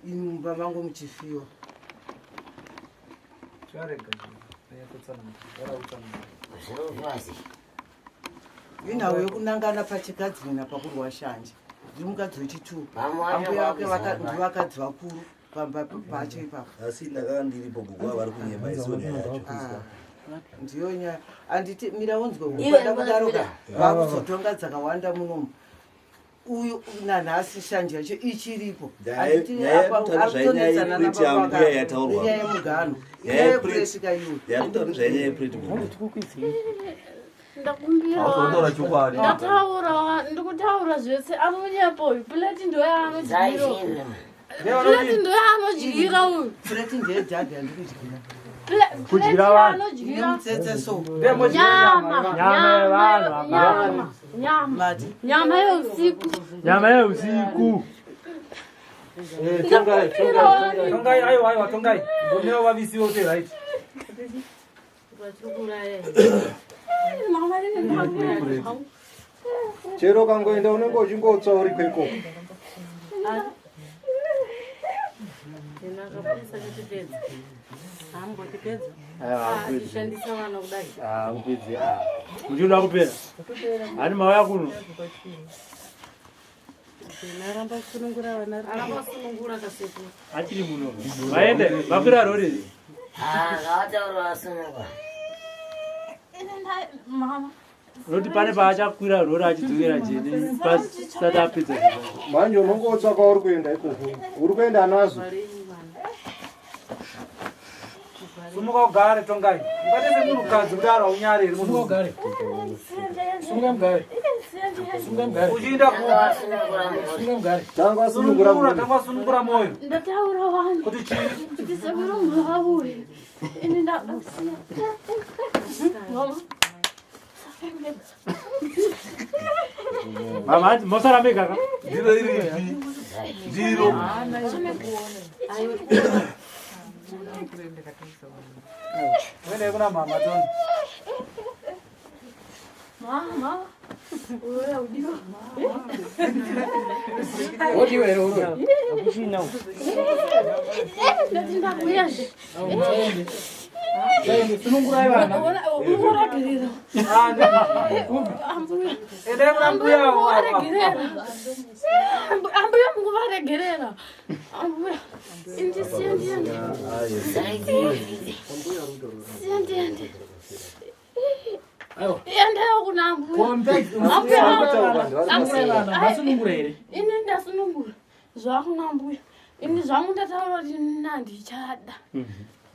ini mumba mangu muchifiwa. Charega. Inhau yekunangana pachigadzirina pakurwa shanje. Ndiri mukadzi wechitu. Vamwe vacho Ambuya vake vakuziva. ndivakadzi vakuru pamba pacho ipapo. Asi ndakanga ndiripo, gogo ava vari kunyema, isiwo nyaya yacho. Ah, ndiyo nyaya. Handiti mira unzwe. Iwe, Upada kudaroka mira. vakuzotonga dzakawanda munomu. Uyu nanhasi shanje yacho ichiripo. Handiti Nyaya apa yekutaura zvainyaya ari kutonetsana yepureti nababa yambuya vake. yataurwa. Inyaya yemugano, Nyaya inyaya yepureti. yepureti kaiwe. Yakutaura nezvainyaya yepureti, gogo. Ndakumbira. Hautaura chokwadi. Ndataura, ndikutaura zvese. Anonyepa uyu. Plate ndo yaanodyira. Plate ndo yaanodyira uyu. Pureti ndeyedhadhi yandikudyira. Kudyira vanhu. Anodyira Nemutsetse so. nyama. Nyama yevanhu. Nyama, nyama, nyama yeusiku. Nyama yeusiku. Tongai, tongai, Tongai, aiwa, aiwa, tongai. Ngomira vavisiwe kuti right. Mama, ini ndakuya zvangu. Chero ukangoenda unenge uchingotsva uri kwekoko. Shandisa vana kudai. Kupedzi muchinoda kupera hani mauya kuno. Aramba kusunungura vana. Aramba kusunungura kasekuru. Achiri muno, vaende vakwira rori. Ngavataura vasunungura. Ini mama. Unoti pane paachakwira rori achidzokera jeni pasati apedza. Manje unongotsva kwauri kuenda ikoko, uri kuenda nazvo. Sumuka ugare, Tongai. Ungate semunhukadzi kudaro haunyari here munhu? Ugare. Sumuka mugare. Sumuka mugare. Uchienda ku. Sumuka mugare. Tanga wasunungura Sunungura, tanga wasunungura moyo. Ndataura vanhu. Kuti chii? Kuti sekuru ngavauye. Ini ndasiya. Mama. Mama, hanzi mosara mega ka. Ndiro iripi? Ndiro. Uende kuna mama Tony. Mama. Uya udiwa. Wodiwa here uri? Hakuchina. Ndati ndakuya zve. Sunungurai vana. Ungoregerera. Ambuya. Endai kuna mbuya avo. Munguvaregerera. Ambuya munguvaregerera. Ambuya. Indisiye ndiende. Siye ndiende. Endayo kuna ambuya. Ambuya. Ambuya. Vasunungura here? Ini ndasunungura. Zvakuna ambuya. Ini zvangu ndataura kuti ini handichada.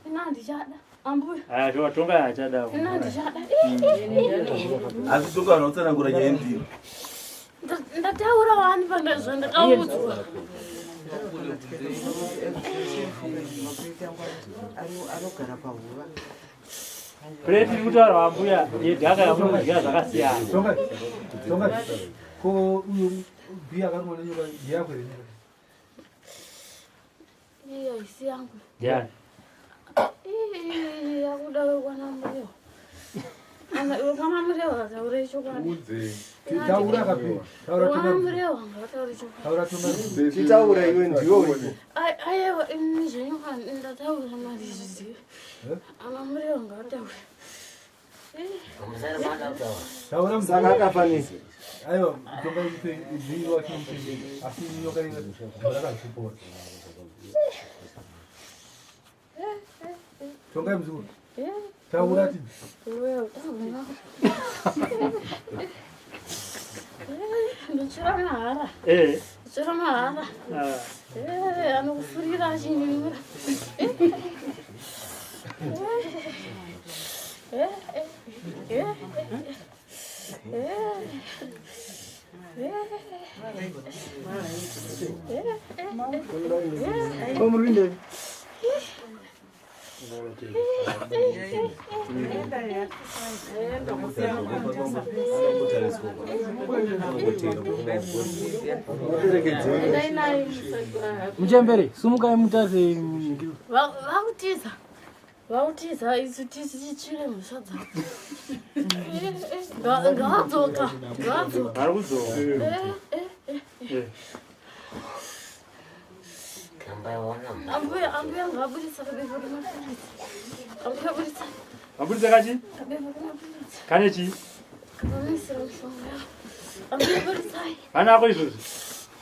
Ini handichada. Ambuya. Aya shuwa Tongai achada. Ini handichada. Asi Tongai unotsanangura nyaya yendiro. Ndataura wani pandazvo ndakaudzwa. Anogara pahuva. Pureti iri kutaura ambuya yedhaka yamunodya zvakasiyana. Tongai, tongai. Ko uyu bhiya akarumwa nenyoka ndeyako here nyoka? Iya isi yangu. Ndiani? Ii, yakuda wekwana Murewa. Ana wekwana Murewa ataure chokwadi. Taura kapi. Taura Wekwana tongai. Murewa ngataure chokwadi. Taura tongai. Chitaura iwe ndiwe uripo. Aiwa ini zvenyoka ndataura mandizvizive. Ana Murewa ngataure. Taura. Saka akafanisa. Aiwa, tongai ipe wacho mutende. Asi nyoka ine rakazvipora. Tongai muzukuru. Taura ti. Uya utaura. Ndotsvira mahara. Eh. Ndotsvira mahara. Ah. Eh, anokufurira achinyura. Eh, eh, eh, eh, eh, Ko muri kuendepi? Muchembere, sumukai mutaze. Vakutiza. Vakutiza isu tichitsvire mhosva dzavo. Ngavadzoka. Ngavadzoka. Vari kudzoka. Eh, eh, eh. Ambuya, ambuya ngaburitsa kabepo kemapiritsi. Ambuya buritsa Vaburitsa kachi? kabepo kemapiritsi. Kane chii? Kanoisira mishonga yavo. Ambuya buritsai. Vanako izvozvi.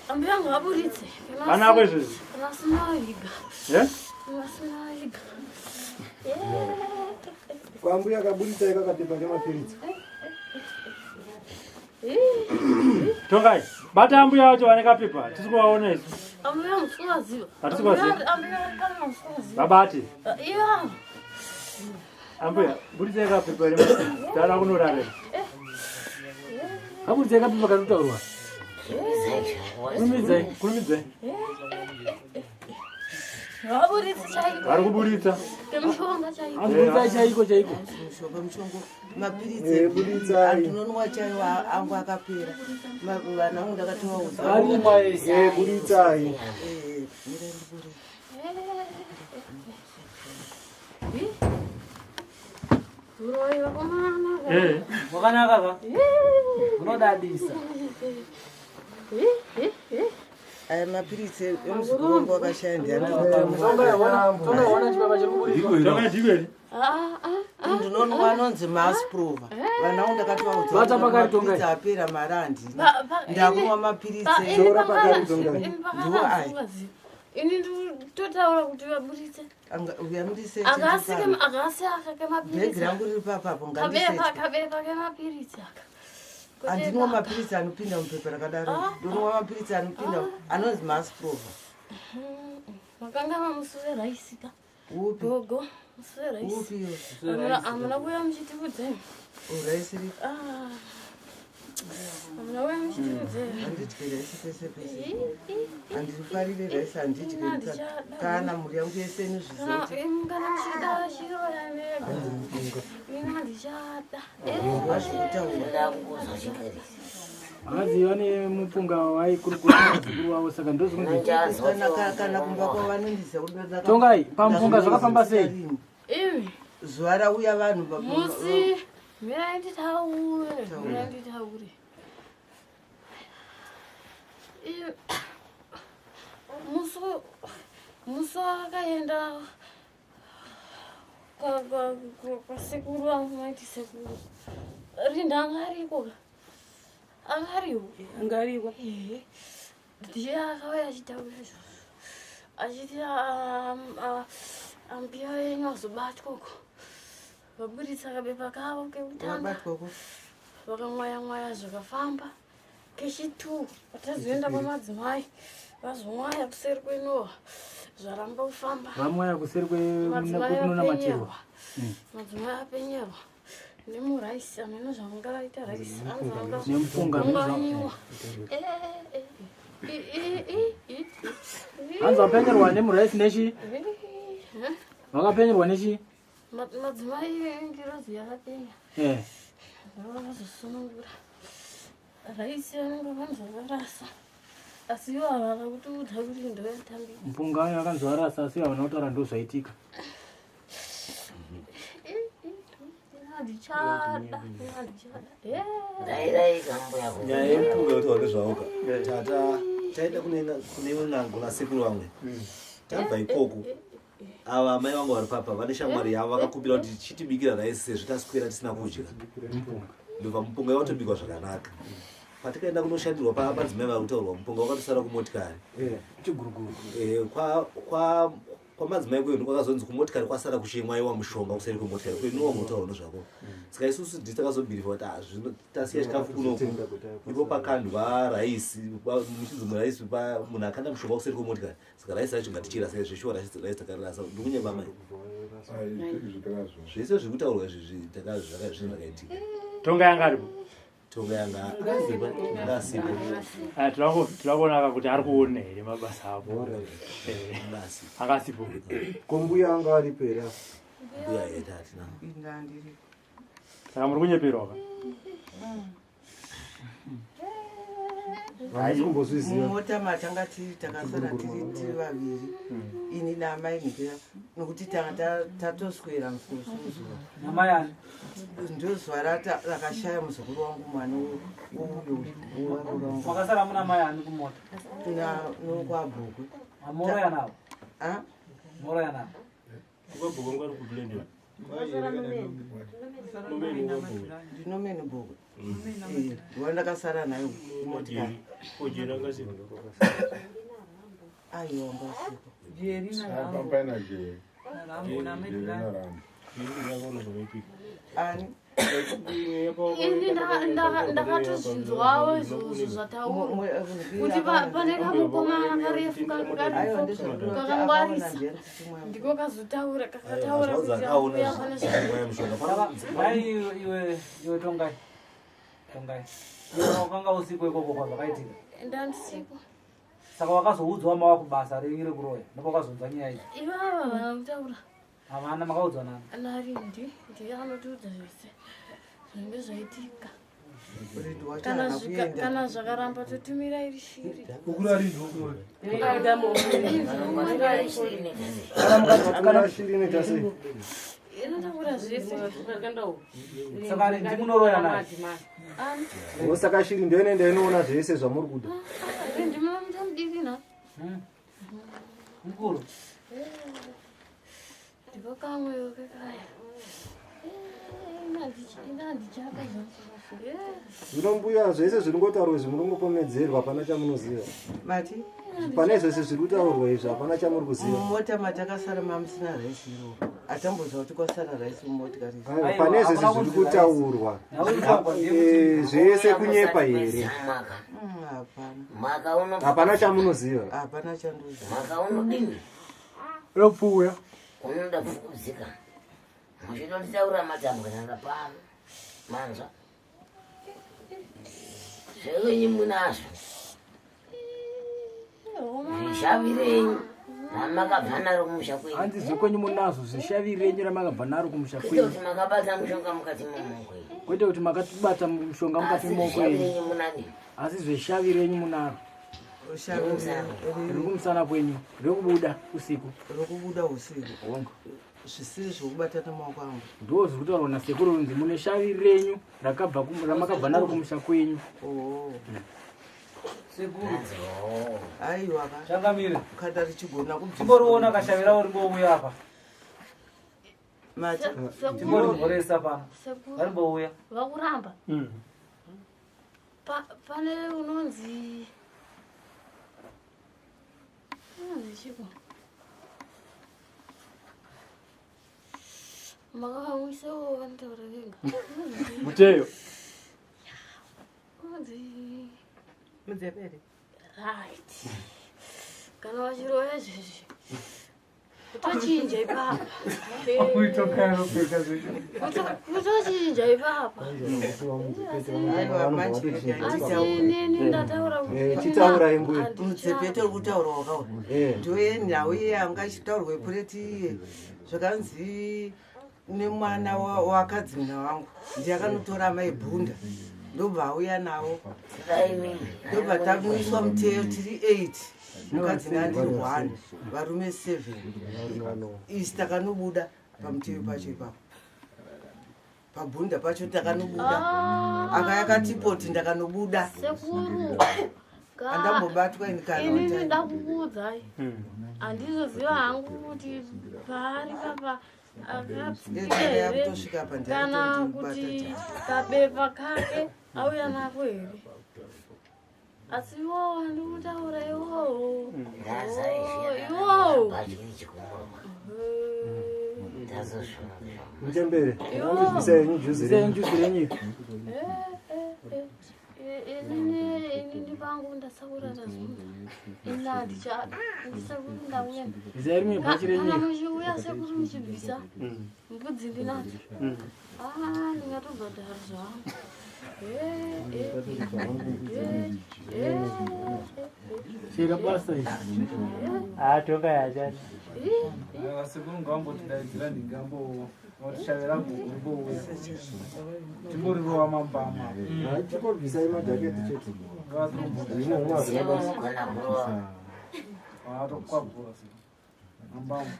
Ambuya ngaburitse. Vanako izvozvi. Kana asina vaviga. Eh? Kana asina vaviga. Kwambuya kaburitsa kakapepa kemapiritsi. Tongai, bata ambuya vacho vane kapepa, tisi kuvaona isu. Ambuya musingaziva. Hatisi kuvaziva. Ambuya vari pano musingaziva. Vabate. Ivavo. Ambuya, buditsai kapepa remapiritsi. Tara kunorarema. Kaburitsa kapepa kanotaurwa. Kurumidzai, kurumidzai. Vaburitse chaiko. Vari kuburitsa. Ngemishonga chaiko. Aburitsa chaiko chaiko. Mishonga mishongo mapiritsi Eh, buditsai. andinonwa chaiwo angu akapera. Vana vangu ndakatovaudza. Arimwa ese. Eh, buditsai. Eh, Uroyi vakomana. Eh. Wakanaka ka? Unodadisa. Aya mapiritsi emuzukuru wangu wakashaya ndiani? Ndinonwa anonzi masprova. Vana vangu ndakati Bata vaudza pakari Tongai. mapiritsi apera mari handina. Ndakunwa mapiritsi ndiwo aya. Ini nditotaura kuti vaburitse. Uya Akasi akasi aka bhegi kemapiritsi. rangu riri papapo Kabepa ngandiseti. kabepa kemapiritsi aka. Kwete Handinwa baba. mapiritsi anopinda mupepa rakadaro. Ndonwa mapiritsi anopinda anonzi masprova. Makanga mamusuve raisi ka. Upi? Gogo, musuve raisi. Upi iyo? Hamuna kuuya muchitiudza. Raisi ripi? Ah. Hamuna kuuya muchitiudza. Handidyi raisi pese pese. Handifarire raisi handidyi kana mhuri yangu yese inozviziva Kana kuti kana muchida chiro yamega. Ini handichada. Hanzi vane mupunga vaikurukura vazukuru vavo saka ndozvinonzi kana kumba kwavo vanondiziva kuti Tongai, pamupunga zvakafamba sei? Imi. Zuva rauya vanhu Musi mirai nditaure, mirai nditaure. Musi musi wakaenda kwasekuru vangu maiti sekuru. Rinda anga ariko ka? Anga ariwo? Anga ariko. Ehe. Ndiye akauya achitaura izvozvo. Achiti ambuya venyu azobatwa uko. Vaburitsa kabepa kavo kekutanga. Vabatwa uko. Vakamwaya mwaya zvakafamba. Kechitu patazoenda kwamadzimai vazomwaya kuseri kwenowa zvaramba kufamba. Vamwaya kuseri Madzimai kwekunonamatirwa. apenyerwa. Madzimai apenyerwa nemuraisi ameno zvamungavaita raisi Nemupunga, anzanganyiwa. Hanzi vapenyerwa nemuraisi nechi? Vakapenyerwa nechi? Madzimai ngirozi yakapenya. Eh. Ndovakazosunungura raisi vanenge vanzi vakarasa asi ivo havana kutiudza kuti ndoyatambira. Mupunga wayo vakanzi varasa asi havana kutaura ndozvaitika. Handichada, handichada. Nyaya yemupunga yekutaura nezvaoka tata taenda kune imwe n'anga kuna sekuru vamwe tabva ikoko ava amai vangu vari papa vane shamwari yavo vakakumbira kuti chitibikira raisi sezvo taswera tisina kudya ndobva mupunga watobikwa zvakanaka patikaenda kunoshandirwa pamadzimai vari kutaurwa mupunga wakatosara kumotikari. Chiguruguru. Kwamadzimai kwedu kwakazonzi kumotikari kwasara kuchimwaiwa mushonga kuseri kwemotikari kwedu wamotaura nezvako saka isusu ndii takazobhirifa kuti ah, zvino tasiya chikafu kunoku ipo pakandwa raisi muchinzi muraisi munhu akanda mushonga kuseri kwemotikari saka raisi racho ngatichirasa zveshuwa raisi takarasa ndikunyeba mai zvese zviri kutaurwa izvi zvinhu zvakaitika. Tonga yanga aripo. Tonga yanga asipo. Tinokuonaka kuti ari kuona here mabasa apo. Akasipo. Ko mbuya anga aripo here apa? Mbuya yeta hatina. Saka muri kunyeperwa ka? Handisi kumbozviziva. Mumota matanga tiri takasara tiri vaviri ini naamai nhikira nokuti tanga tatoswera musuzuva. Namai ani? Ndozuva rakashaya muzukuru wangu mwana uyu. Makasara muna mai ani kumota? Nokwabhokwe. Moroya navo? Ah? Moroya navo? Ndinomene bhokwe wandakasara nayo kumotikari. Aiwa ngasiko. Ani? Ini ndakatozvinzwawo izvozvo zvataurwa kuti pane kamukomana karefu karipo kakangwarisa ndiko kazotaura kakataura kuti auya pane. Mai iwe iwe Tongai. Tongai. Iwe wakanga usiku ikoko kwazvakaitika. Ndandisiko. Saka wakazoudzwa mava kubasa renyu rekuroya. Ndipo wakazonzwa nyaya idzi. Ivava vana kutaura. Havana makaudzwa nani? Narindi ndiye anotiudza zvese zvinenge zvaitika. Wacho Kana haana kuenda. kana zvakaramba totumira iri shiri. Kana shiri inoita sei? Ndinotaura zvese. Saka ndimunoroya naye. Saka shiri ndoinoenda inoona zvese zvamuri kuda. Ndinomutamudiki na. Mukuru. Ndiko kamwe kekaya. Inandichaka Zvino mbuya zvese zviri ngotaurwa izvi munongopomedzerwa hapana chamunoziva. Mati? Pane zvese zviri kutaurwa izvi hapana chamuri kuziva. Mumota matakasara mamusina raisi iro. Atamboziva kuti kwasara raisi mumotikari. Aiwa, pane zvese zviri kutaurwa zvese kunyepa here? Hapana. Hapana chamunoziva. Hapana chandoziva. Maka unodini? Ropfuya. Unoda pfukudzika. Muchitonditaura matambwa pano. Manzwa. Zvenyu munazvo. Zvishavi renyu ramakabva naro kumusha kwenyu. Hanzi zvekwenyu munazvo zvishavi renyu ramakabva naro kumusha Kwete kwenyu. kuti makabata mushonga mukati memaoko enyu. Kwete kuti makatibata mushonga mukati Asi memaoko zvishavi enyu. renyu munani. Asi zveshavi renyu munaro. Riri kumusana kwenyu. Rekubuda usiku. Rokubuda usiku. Zvisiri zvokubata nemaoko angu. Ndo zviri kutaurwa nasekuru runzi mune shavi renyu rakabva ramakabva naro kumusha kwenyu. Sekuru. Aiwa ka. Changamire. Kana richigona kubvisa. Timboriona kashavi ravo rimbouya apa. Mati. Timborimhoresa pano. Sekuru. Varimbouya. Vakuramba. Pane unonzi chiko makavamwisewo vanotaura vega. Muteyo. Unonzi Mudzepere. right. Kana vachiroya izvezvi kutochinja ipapa. Kutochinja ipapa. Asi inini ndataura kuti Chitaurai mbuya. Mudzepete uri kutaura wakawa. Ndoye nhau iye anga achitaurwa ipureti iye. Zvakanzi nemwana wakadzimina wangu ndiye akanotora mai bhunda ndobva auya navo ndobva tamwiswa muteyo tiri 8 mukadzi nandiri 1 varume 7 isi takanobuda pamuteyo pacho ipapo pabhunda pacho takanobuda akaya katipoti ndakanobuda Sekuru. Handambobatwa ini kana Inini utano. ndakukuudzai. Handizoziva hangu kuti paari papa akapfika Ndezvanga here yakutosvika apa kana kuti kabepa kake auya nako here. Asi iwowo handikutaura iwowo. Iwowo. Muchembere, bvisai henyu juzi Bvisai henyu juzi renyu. Inini inini pangu ndasaura ndazunza. Ini handichada. Ndisekuru ndauya. Bvisai rimwe bhachi renyu. Kana muchiuya sekuru muchibvisa mbudzi ndinadzo. Ah, ndingatobhadhara zvangu. Chera basa iri. Tonga yachati. Vasekuru ngavambotidaidzira ndingambo vatishavi rangu rimbouya. Timborirova mambama. Chingobvisai majaketi chete. Zvimwe humwe hazvina basa. Vatokwabvura se. Mambama.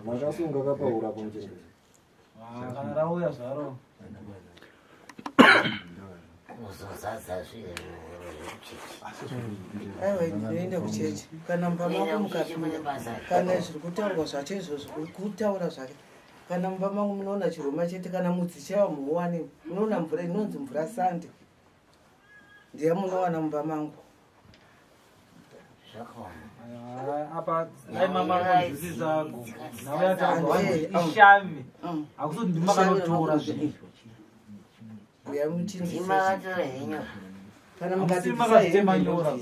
Makasunga kapaura pamuchembere. Kana rauya zvaro. Aiwa ndinoenda kuchechi kana mumba mangu mukapinda kana zviri kutaurwa zvacho izvozvo kutaura zvake kana mumba mangu munoona chiroma chete kana mudzi chaiwa muwane munoona mvura inonzi mvura sande ndiya munowana mumba mangu. Apa dai mama vanzwisisa nhau yataurwa ishami. Hakusi kuti ndimi makanotora zvinhu. Kana Hamusi makazvitema nyora.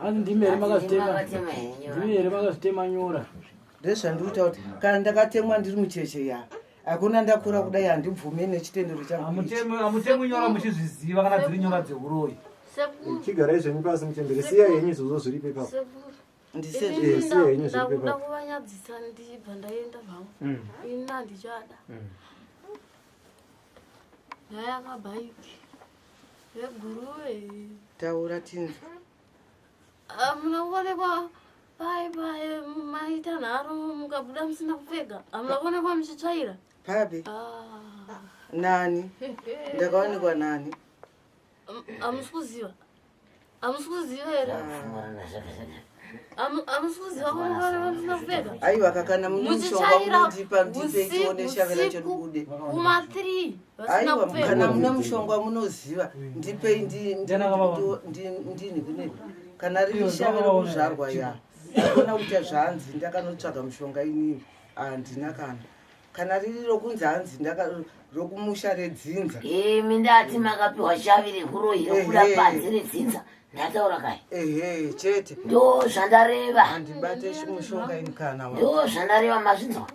Hanzi ndimi here makazvitema. Ndimi here makazvitema nyora. Ndezvandikuta kuti kana ndakatemwa ndiri mucheche ya hakuna ndakura kudai handibvume nechitendero changu. Hamutemwi nyora muchizviziva kana dziri nyora dzeuroyi. Sekuru. Chigarai zvenyu pasi muchembere, siyai henyu izvozvo zviripo ipapo. Sekuru. Eh, Siyai henyu zviripo Ndakuda ipapo. kuvanyadzisa ndichibva ndaenda zvangu. Ini handichada. Nyaya yakabhaiki. Veguruve. Taura tinzwa. Hamuna kuonekwa Pai pai maita nharo mukabuda musina kupfeka. Hamuna kuonekwa muchitsvaira. Papi? Nani? Ndakaonekwa nani? Hamusi kuziva. Hamusi kuziva here? Hamusi kuziva kuonekwa musina kupfeka. Aiwa kakana mune mushonga Muchitsvaira munondipa ndipe tione shave racho ribude. Kuma 3 vasina Aiwa kupfeka. kana mune mushonga munoziva ndipei ndini kune kana riri shave rekuzvarwa ya akona kuita zvanzi ndakanotsvaga mushonga inini handina kana kana riri rokunzi hanzi rokumusha redzinza. Imi ndati makapiwa shavi rekuroyi rokuda Ehe. panze redzinza. Ndataura kai. Ehe chete. Ndo zvandareva. Handibate mushonga ini kana wa. Ndo zvandareva mazvinzwa.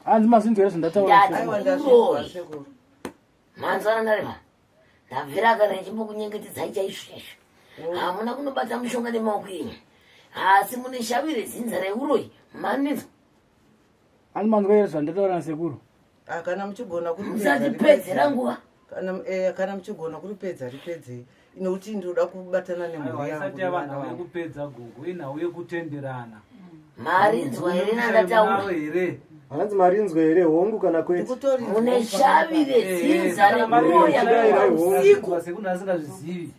Hanzi mazvinzwa here zvandataura? Ndati Aiwa ndazvinzwa uroyi. sekuru. Manzwa ndareva. Ndabvira kana ndichimbokunyengetedzai chaizvo chaizvo. Hamuna kunobata mushonga nemaoko enyu. Asi mune shavi redzinza reuroyi. Maninzwa. Hanzi manzwa here zvandataura nasekuru? Ah, kana muchigona kuripedza Musatipedzera nguva. Kana kana muchigona kuripedza ripedzei nokuti ndinoda kubatana nemhuri Aiwa, yangu isati yava nevana nhau vangu. yekupedza gogo, inhau yekutenderana. Marinzwa here nandataura? Munaro here? Hanzi marinzwa here hongu kana kwete? Mune shavi redzinza rekuroya usiku. Sekuru asingazvizivi.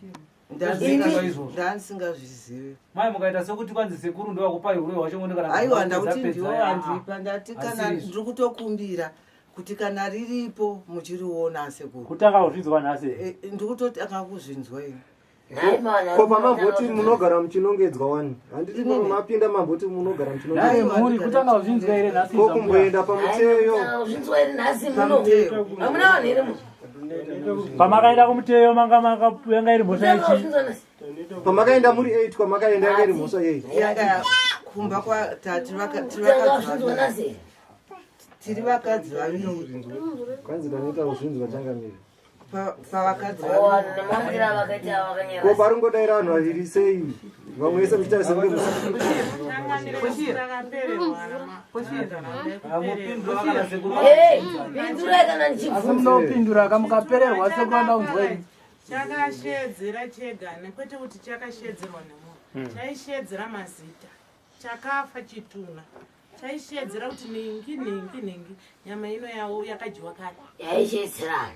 Ndandisingazvizivi. Mai mukaita sekuti kwanzi sekuru ndovakupai uroyi hwacho muone kana Aiwa kupedza ndakuti pedza, ndiwo ya. andipa ndati kana Asi izvo. ndiri kutokumbira kuti kana riripo muchiriona sekuru. Kutanga kuzvinzwa nhasi. Ndiri kutotanga kuzvinzwa ini. Ko pamamboti munogara muchinongedzwa wani? Handiti mapinda mamboti munogara Nhai mhuri kutanga kuzvinzwa here nhasi? Ko kumboenda pamuteyo. Kuzvinzwa here nhasi muno? Hamuna vanhu here muno? Pamakaenda kumuteyo manga manga yanga iri mhosva Kutanga yechi. kuzvinzwa nhasi. Pamakaenda muri 8 kwamakaenda yanga iri mhosva yei? Yanga kumba kwatati Kutanga kuzvinzwa nhasi. tiri vakadzi vaviri. Kwanzi ndanoita kuzvinzwa changamire. Pavakadzi Oh, vanhu nemamwira avakaita vakanyara. Ko paringodaira vanhu vaviri sei? Vamwe vese muchiita senge Hey, pindurai kana Asi ndichibvunza. munopindura kamukapererwa sekuru andaunzwa ini. Chakashedzera chega nekwete kuti chakashedzerwa nemunhu. Chaishedzera mazita. Chakafa chituna. Chaishedzera kuti ningi ningi ningi nyama ino yawo yakadyiwa kare. Yaishedzerana.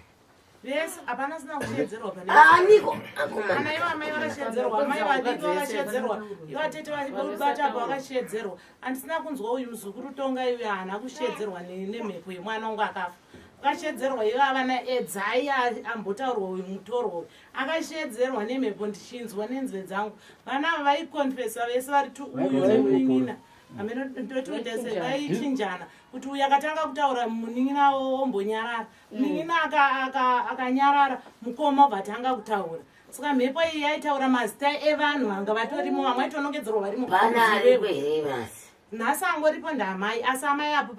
Vese hapana sina kushedzerwa pane. Aniko akomana. Ana ivo amai vakashedzerwa, amai vadiki vakashedzerwa, ivo atete vabata apo vakashedzerwa. Handisina kunzwa uyu muzukuru tonga iuyu haana kushedzerwa nemhepo yemwana wangu akafa. Akashedzerwa ivo avana edzai ambotaurwa uyu mutorwa uyu. Akashedzerwa nemhepo ndichinzwa nenzeve dzangu. Vana ava vaikonfesa vese vari tu uyu nemunin'ina. Hameno ndototi se vaichinjana kuti uyu akatanga kutaura munin'ina wombonyarara. Munin'ina akanyarara mukoma obva atanga kutaura. Saka mhepo iyi yaitaura mazita evanhu vanga vatorimo vamwe vaitonongedzerwa varimo. Pana ariko here nhasi? Nhasi angoripo ndaamai asi amai apo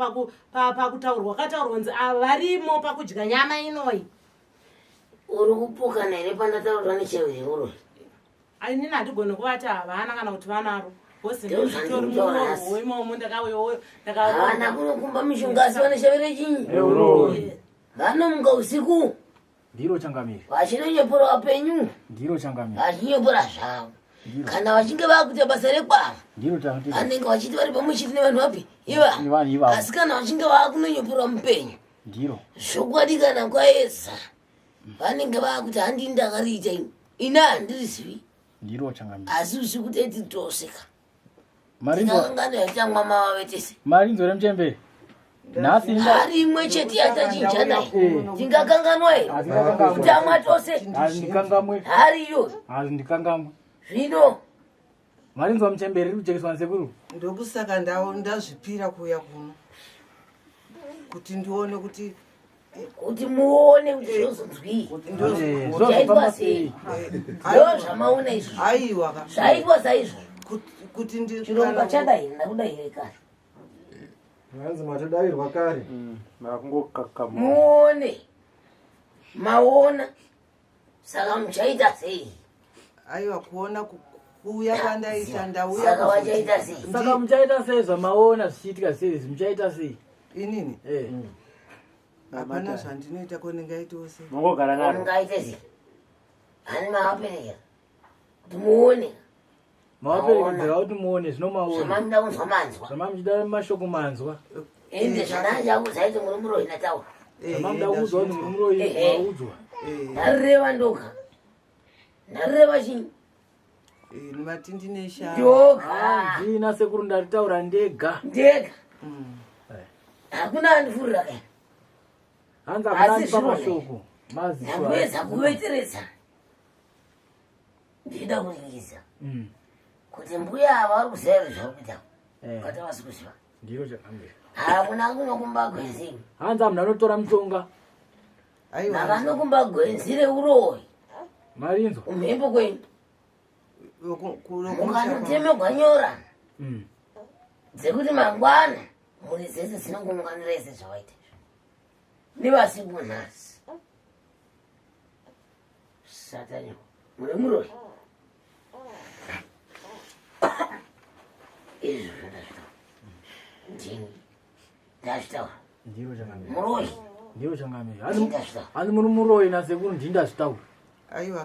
pakutaurwa kataurwa kunzi ava varimo pakudya nyama inoyi. Uri kupokana here pandataurwa neshavi reuroyi? Inini handigoni kuvati havana kana kuti vanaro. Bhosi Ndizvo nditori zvandinotaura nhasi. muroorwo imomo ndakauyawo Havana kunokumba mishonga asi vane shavi rechinyi. Reuroyi. Vanomuka usiku Ndiro changamire. vachinonyepora vapenyu Ndiro changamire. vachinyepora zvavo. Kana vachinge vakuita basa rekwavo Ndiro changamire. vanenge vachiti vari pamwe chete nevanhu vapi ivavo. Nevanhu ivavo. Asi kana vachinge vakunonyeporwa mupenyu Ndiro. zvokwadi kana kwaedza vanenge vakuti handini ndakariita ini ini handirizivi Ndiro changamire. asi usiku teti toseka Marinzwa tikakangana yachamwa mavave tese marinzwa remuchembere. Nhasi inda hari imwe chete yatachinja naye tingakanganwa here kutamwa tose Hazvindikangamwe. hari iyoyo Hazvindikangamwe. zvino Marinzwa muchembere riri kujekeswa nasekuru. Ndokusaka ndazvipira kuuya kuno kuti ndione kuti kuti muone kuti zvozonzwii zvaitwa sei ndo zvamaona izvozvo Aiwa ka. zvaitwa saizvozvo Kuti ndi chirongwa chadai ndakudahire kare Hanzi matodairwa kare. Makungokakama. muone maona saka muchaita sei Aiwa kuona kuuya kwandaita ndauya Saka wachaita sei? Saka muchaita sei zvamaona zvichiitika sei izvi muchaita sei? Inini? Eh. Hapana zvandinoita ko ndingaitawo sei. Mongogara naro. mungaite sei hani makaperekera kuti muone Mavaperekedzera kuti muone zvino maona. Zvamamuda kunzwa manzwa. Zvamamuchida mashoko manzwa. Ende zvandachakuudzai kuti muri muroyi ndataura. Zvamamuda kuudzwa kuti muri muroyi maudzwa. Ndareva ndoga. Ndareva chinyi? Mati ndine shaya. Ndoga. Ndina sekuru ndaritaura ndega. Ndega. Hakuna andifurira kaya. Hanzi hakuna andipa mashoko. Maziso. Ndamboedza kuveteredza. Ndichida kuringisa. Kuti mbuya ava vari kuziva here zvauri kuita. Kati havasi kuziva. Ndiro chakange. Hakuna kunokumba gwenzi. Hanzi hamuna anotora mutonga. Vanokumba gwenzi reuroyi. Marinzwa. Kumhembo kwenyu. Mukanotemegwa nyora. Dzekuti mangwana mhuri dzese dzinongomukanira ese zvavaita izvo. Nevasipo nhasi. Satani muri muroyi. Izvo zvandazvitaura. Ndini ndazvitaura. Ndiro changamire. Muroyi. Ndiro changamire. Hanzi muri muroyi nasekuru ndini ndazvitaura. Aiwa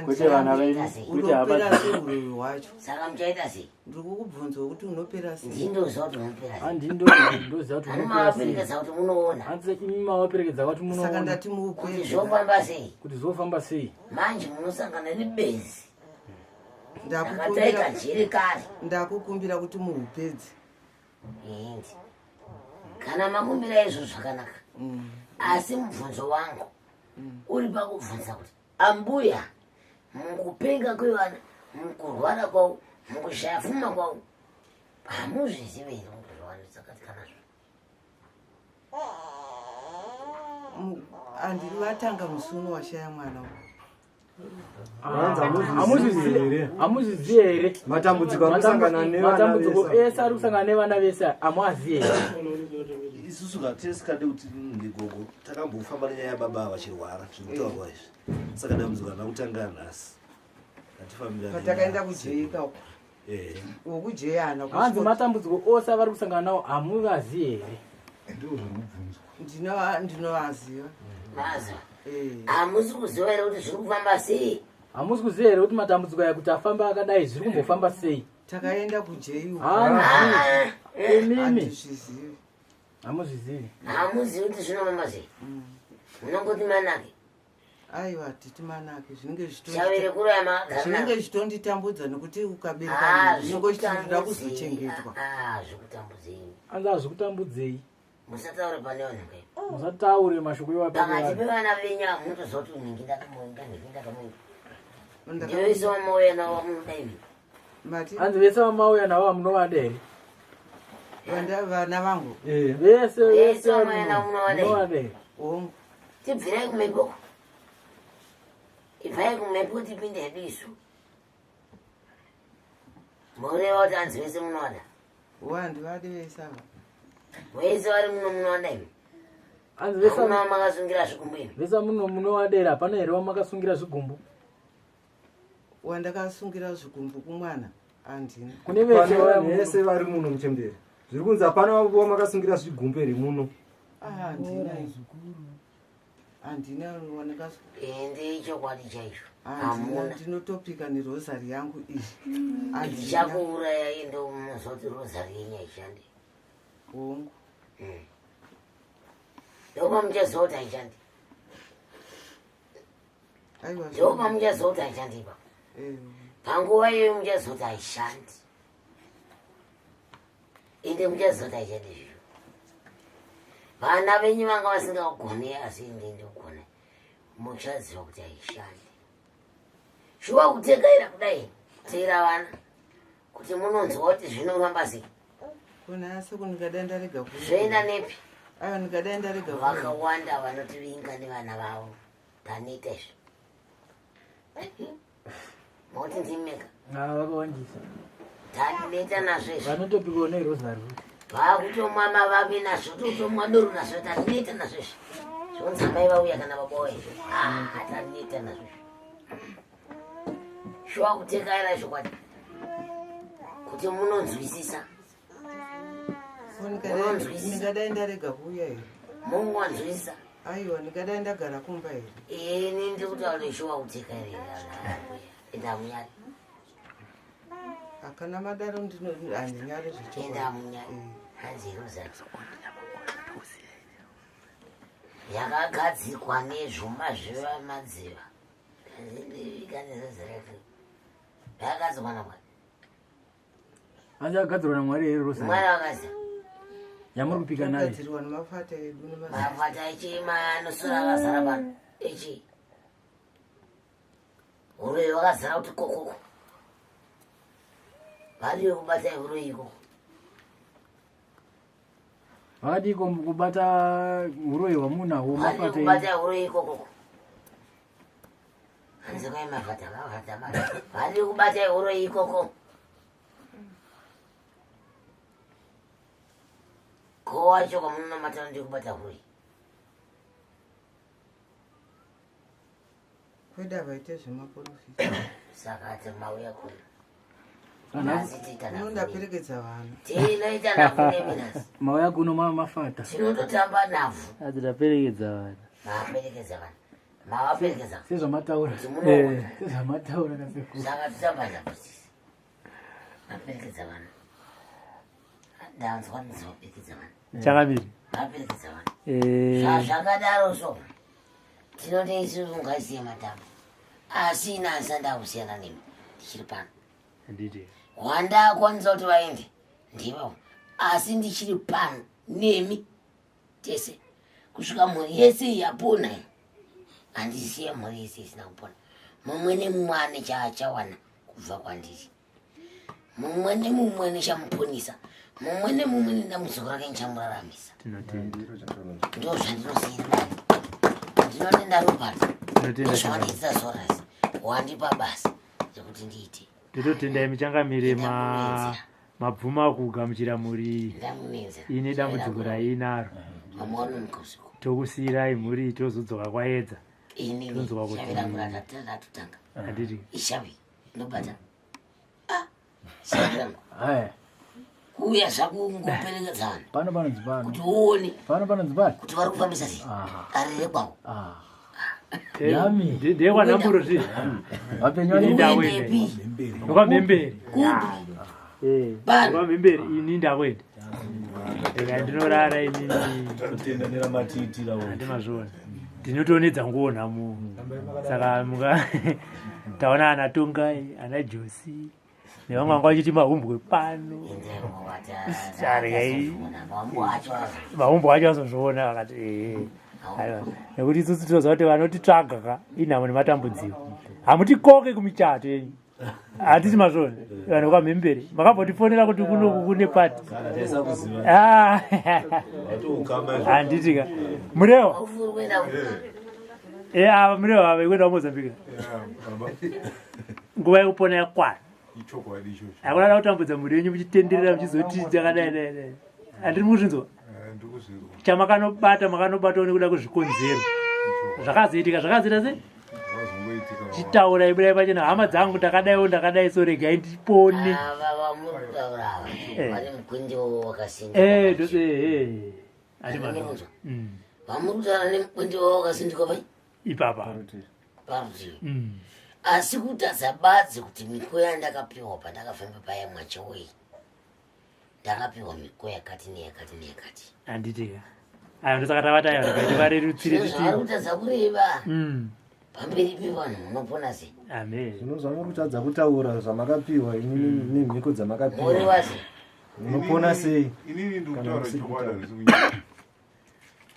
Kwete vana venyu, kwete hama unopera sei uroyi hwacho? Saka muchaita sei? Ndiri kukubvunza kuti unopera sei? Ndini ndoziva kuti unopera sei. Handi ndoziva kuti Ani unopera sei. mavaperekedza kuti munoona. Hanzi imi mavaperekedza kuti munoona. Saka ndati muupedze. Kuti zvofamba sei? Kuti zvofamba sei? Manje munosangana nebenzi. Ndakukumbira Ndakataika jeri kare. Ndakukumbira kuti muupedze. Indi. Kana makumbira izvo zvakanaka. Asi mubvunzo wangu uri pakubvunza kuti ambuya mukupenga kwevana, mukurwara kwavo, mukushaya pfuma kwavo, hamuzvizivi here kuti zvavanetsakatika nazvo? Handiri vatanga musi uno washaya mwana uyu. Hamuzvizivi here? Matambudziko ari kusangana nevana Matambudziko vese. ese ari kusangana nevana vese hamuazivi here? Isusu katesikade kuti ndigogo takambofamba nenyaya yababa vachirwara zvirikutaurwa izvi. Saka dambudziko harina kutanga nhasi. Ngatifambira Patakaenda kujeika uko. Eh. Wokujeyana. Hanzi matambudziko ose avari kusangana nawo hamuvazivi here? Ndinovaziva. Maziva. Hamusi kuziva here kuti zviri kufamba sei? Hamusi kuziva here kuti matambudziko aya kuti afamba akadai zviri kumbofamba sei? Takaenda kujeyi uko. Hanzi imimi Handizvizivi. hamuzvizivi. Hamuzivi kuti zvinofamba sei? Munongoti manake. Aiwa titi manake zvinenge Chavere kuraya makagara zvinenge zvichitonditambudza nekuti ukabereka Ah, munhu unenge uchitoda zvikutambudzei. kuzochengetwa. Ah, zvikutambudzei. Hanzi hazvikutambudzei. Musataure pane vanhu kai. Musataure mashoko iwayo pane Pakati vanhu. pevana venyu hamutoziva kuti nhingi ndakamuinga, nhingi ndakamuinga. Ndiyo wamauya nawo wamunoda imi. Mati Hanzi vese vamauya navo hamunovada here? vana vangu. Vese Vese vese vamauya navo munovada here? munovada here? Hongu. Tibvirai kumhepo. Ibvai kumhepo tipinde hedu isu. Moreva kuti hanzi vese munovada. Handivadi vese ava. Vese vari muno munovada imi. Hanzi vese Hakuna wamakasungira zvigumbu imi. vese muno munovada here? Hapana here wamakasungira zvigumbu? Wandakasungira zvigumbu kumwana handina. Kune vese Pane vaya vanhu vese vari muno muchembere. Zviri kunzi hapana wamakasungira zvigumbu here muno. Ah, handina. Handina wandakasungira. Ende ichokwadi chaicho. Handina Hamuna. ndinotopika nerosari yangu iyi. Handina. Ndichakuuraya ende munozoti rozari yenyu haishandi. Hongu. Ndopamuchaziva kuti haishandi. Aiwa. Ndopamuchaziva kuti haishandi ipapo. Eh, Panguva iyoyo muchaziva kuti haishandi. Ende muchaziva kuti haishandi izvozvo. Vana venyu vanga vasingagoni asi ende ndikugona. Muchaziva kuti haishandi. Shuwa kutekaira kudai kuteera vana kuti munonzwa kuti zvinofamba sei. Kuna asi ndingadai ndarega kuuya. Zvoenda nepi? Aiwa ndingadai ndarega kuuya. Vakawanda vanotivinga nevana vavo tanoita izvi. Moti ndimeka Ah, vakawandisa. taneta nazvo izvi. Vanotopikawo nerosari. Vakutomwa mavavi nazvo totomwa doro nazvo taneta nazvo izvi. Zvonzi amai vauya kana baba vauya izvi. Ah, taneta nazvo izvi. Shuwa kutekaira zvokwadi kuti munonzwisisa. Ko ndingadai ndarega kuuya here? Mungonzwisisa. Aiwa ndingadai ndagara kumba here? Ini ndiri kutaura neshuwa kutekaira enda munyari. Akana madaro ndino handinyare Enda munyare. Hanzi rosary. Yakagadzikwa nezvuma zvevamadziva. Yakagadzikwa naMwari. Hanzi yakagadzirwa naMwari here rosary? Mwari wakazi. Yamuri kupika nayo. Yakagadzirwa nemafata edu nema- Mafata echima anosura akazara pano. Echi. Huroyi wakazara kuti kokoko. Variyo kubata huroyi ikoko. Vakadii kubata huroyi hwamunahwo Variyo mafata enyu? kubata huroyi ikokoko. Hanzi kwai mafata mafata mafata. Variyo kubata huroyi ikoko. Ko wacho kwamunonamata ndiri kubata huroyi. Kwedu havaite zvemaporofita. Saka ati mauya kuno. Kana- Nhasi tiita Kuno ndaperekedza vanhu. Tinoita navhu nemi nhasi. Mauya kuno mafata. Tinototamba navhu. Hanzi ndaperekedza vana. Maperekedza vanhu. Mavaperekedza. Sezvamataura. Kuti munoona. Sezvamataura nasekuru. Saka totamba navhu sisi. Maperekedza vanhu. Ndanzwa nzi vaperekedza vanhu. Chakamiri. Maperekedza vanhu. Eh. Zvazvakadaro so. Tinoti isusu ngasiye matambo. Asi ini handisati ndakusiyana nemi. Ndichiri pano. Handiti. Wandakwanisa kuti vaende ndivo. Asi ndichiri pano nemi tese kusvika mhuri yese yapona iyi. Handisiye mhuri yese isina kupona. Mumwe nemumwe ane chaachawana kubva kwandiri. Mumwe nemumwe nechamuponisa. Mumwe nemumwe nedambudziko rake nichamuraramisa. Tinotenda. Ndo zvandinosiyira dai. Ndinotenda Robert. Tinotenda Nezvawandiitira zuva rasi. Wandipa basa rekuti ndiite. Tototenda michangamire mabvuma kugamuchira mhuri iyi Ndamunenzera. ine dambudziko rainaro. Mamuona mukusiku. Tokusiyirai mhuri iyi tozodzoka kwaedza. Inini Tonzwa kuti shavi rangu ratotanga. handiti. Ishavi ndobata. Ah, shavi rangu. Haya. Kuuya zvakungoperekedza vanhu. Pano panonzi pano. Kuti uone. Pano panonzi pano. Kuti vari kufambisa sei. Dare rekwavo. Ah. Yami. Ndekwanhamburo zvi. Vapenyu Ini vane- ndakuenda. Ndokwamhemberi. Kupi? Ndokwamhemberi ini ndakuenda. Ndika ndinorara inini. Tinotenda neramatiitira Handimazviona. Ndinotoonedza nguo nhamo. Saka muka taona ana Tongai, ana Josi nevamwe vanga vachiti mahumbwe pano. Sarei. Mahumbwe acho azozviona vakati ee. Aiwa. Nekuti isusu tinoziva kuti vanotitsvaga ka inhamo nematambudziko. Hamutikoke kumichato yenyu. Handiti mazvona vanhu kwamhemberi makambotifonera kuti kunoku kune pati. Taisakuziva. Ah. Watoukama izvo. Handiti ka. Murewa. Eh ava murewa ava ikuenda kuMozambique. Nguva yekupona yakwana. Ichokwadi ichocho. Hakuna kuda kutambudza mhuri yenyu muchitenderera muchizoti takadai dai dai. Handiri mukuzvinzwa. Ndikuzvinzwa. Chamakanobata makanobatawo nekuda kwezvikonzero. Zvakazoitika zvakazoita sei? Zvazongoitika. Chitaurai budai pachena hama dzangu ndakadaiwo ndakadai so regai ndipone. Ava vamuri kutaura ava. Eh. Vane mukwindi wakasindika. Eh ndose eh. Handi mazvo. Vamuri kutaura nemukwindi wavo wakasindikwa pai? Ipapa. Parutivi. Mm. Asi kutadza badzi kuti miko yandakapiwa pandakafamba paya mwachowei. Ndakapiwa miko yakati neyakati neyakati. Handiti ka. Ayo ndosaka tavati ayo regai tivarerutsire Zvino zvavari titi. kutadza kureva Mm. pamberi pevanhu munopona sei? Amen. Zvino zvamuri kutadza kutaura zvamakapiwa inini nemhiko dzamakapiwa. Muri wase. Munopona sei? Inini Kana ndikutaura musiri chokwadi kutaura. handisi kunyanya.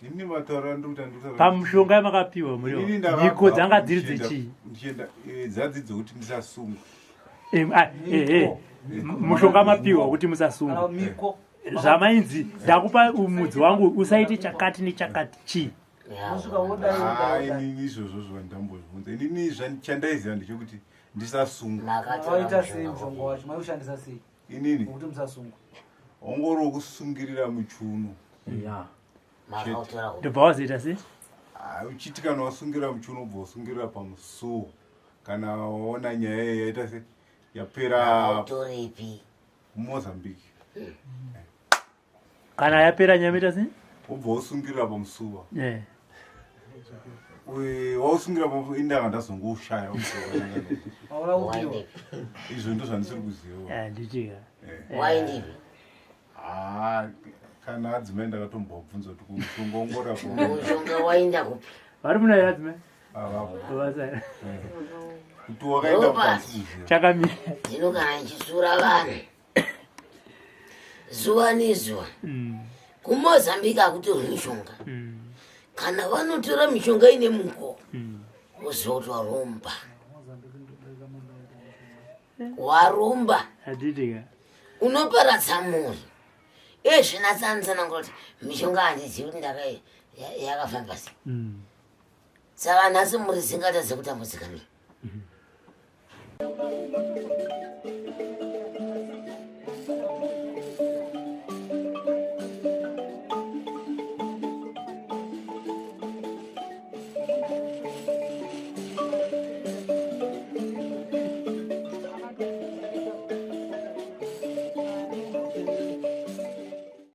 Inini mataura ndiri kuti handikutaura. Pamushonga yamakapiwa Inini muriwo. ndakabva Mhiko dzanga dziri ndichienda- dzechii? Ndichienda dzadzi dzekuti ndisasungwa. Em, ah, eh, eh. Mushonga mapiwa kuti musasungwa. Miko. Zvamainzi ndakupa mudzi wangu usaite chakati nechakati chii. Wosvika wodai Ah, wodai wodai. inini izvozvo zvandambozvibvunza. Inini chandaiziva ndechekuti ndisasungwa. Waita sei mushonga wacho? Maiushandisa sei? Inini Kuti musasungwa. ongori wokusungirira muchiuno. Ya. Ndobva wazoita sei? Ah, uchiti kana wasungira muchiuno ubva wasungirira pamusuwo kana waona nyaya iyi yaita se yapera Mautorepi. mumozambique Kana yapera nyaya inoita sei? wobva wasungirira pamusuwa Eh. Wausungira indanga ndazongoushaya izvo ndo zvandisiri kuziva. Handitika. Waindipi? Ah, kana adzimai ndakatombobvunza kuti kumushonga ungora Mushonga wainda kupi? Vari muna here adzimai? Avapo. Kubasa. Kuti wakaenda Robert. Chakamira. Ndinogara ndichisura vanhu zuva nezuva. KuMozambique hakutorwi mishonga. Kana vanotora mishonga ine muko, woziva kuti waromba, waromba. Handitika. Unoparadza mhuri. Ezvina tsanitsanangura kuti mishonga handizivi kuti ndaka yakafamba sei. Saka nhasi mhuri dzingatadze kutambudzika nei?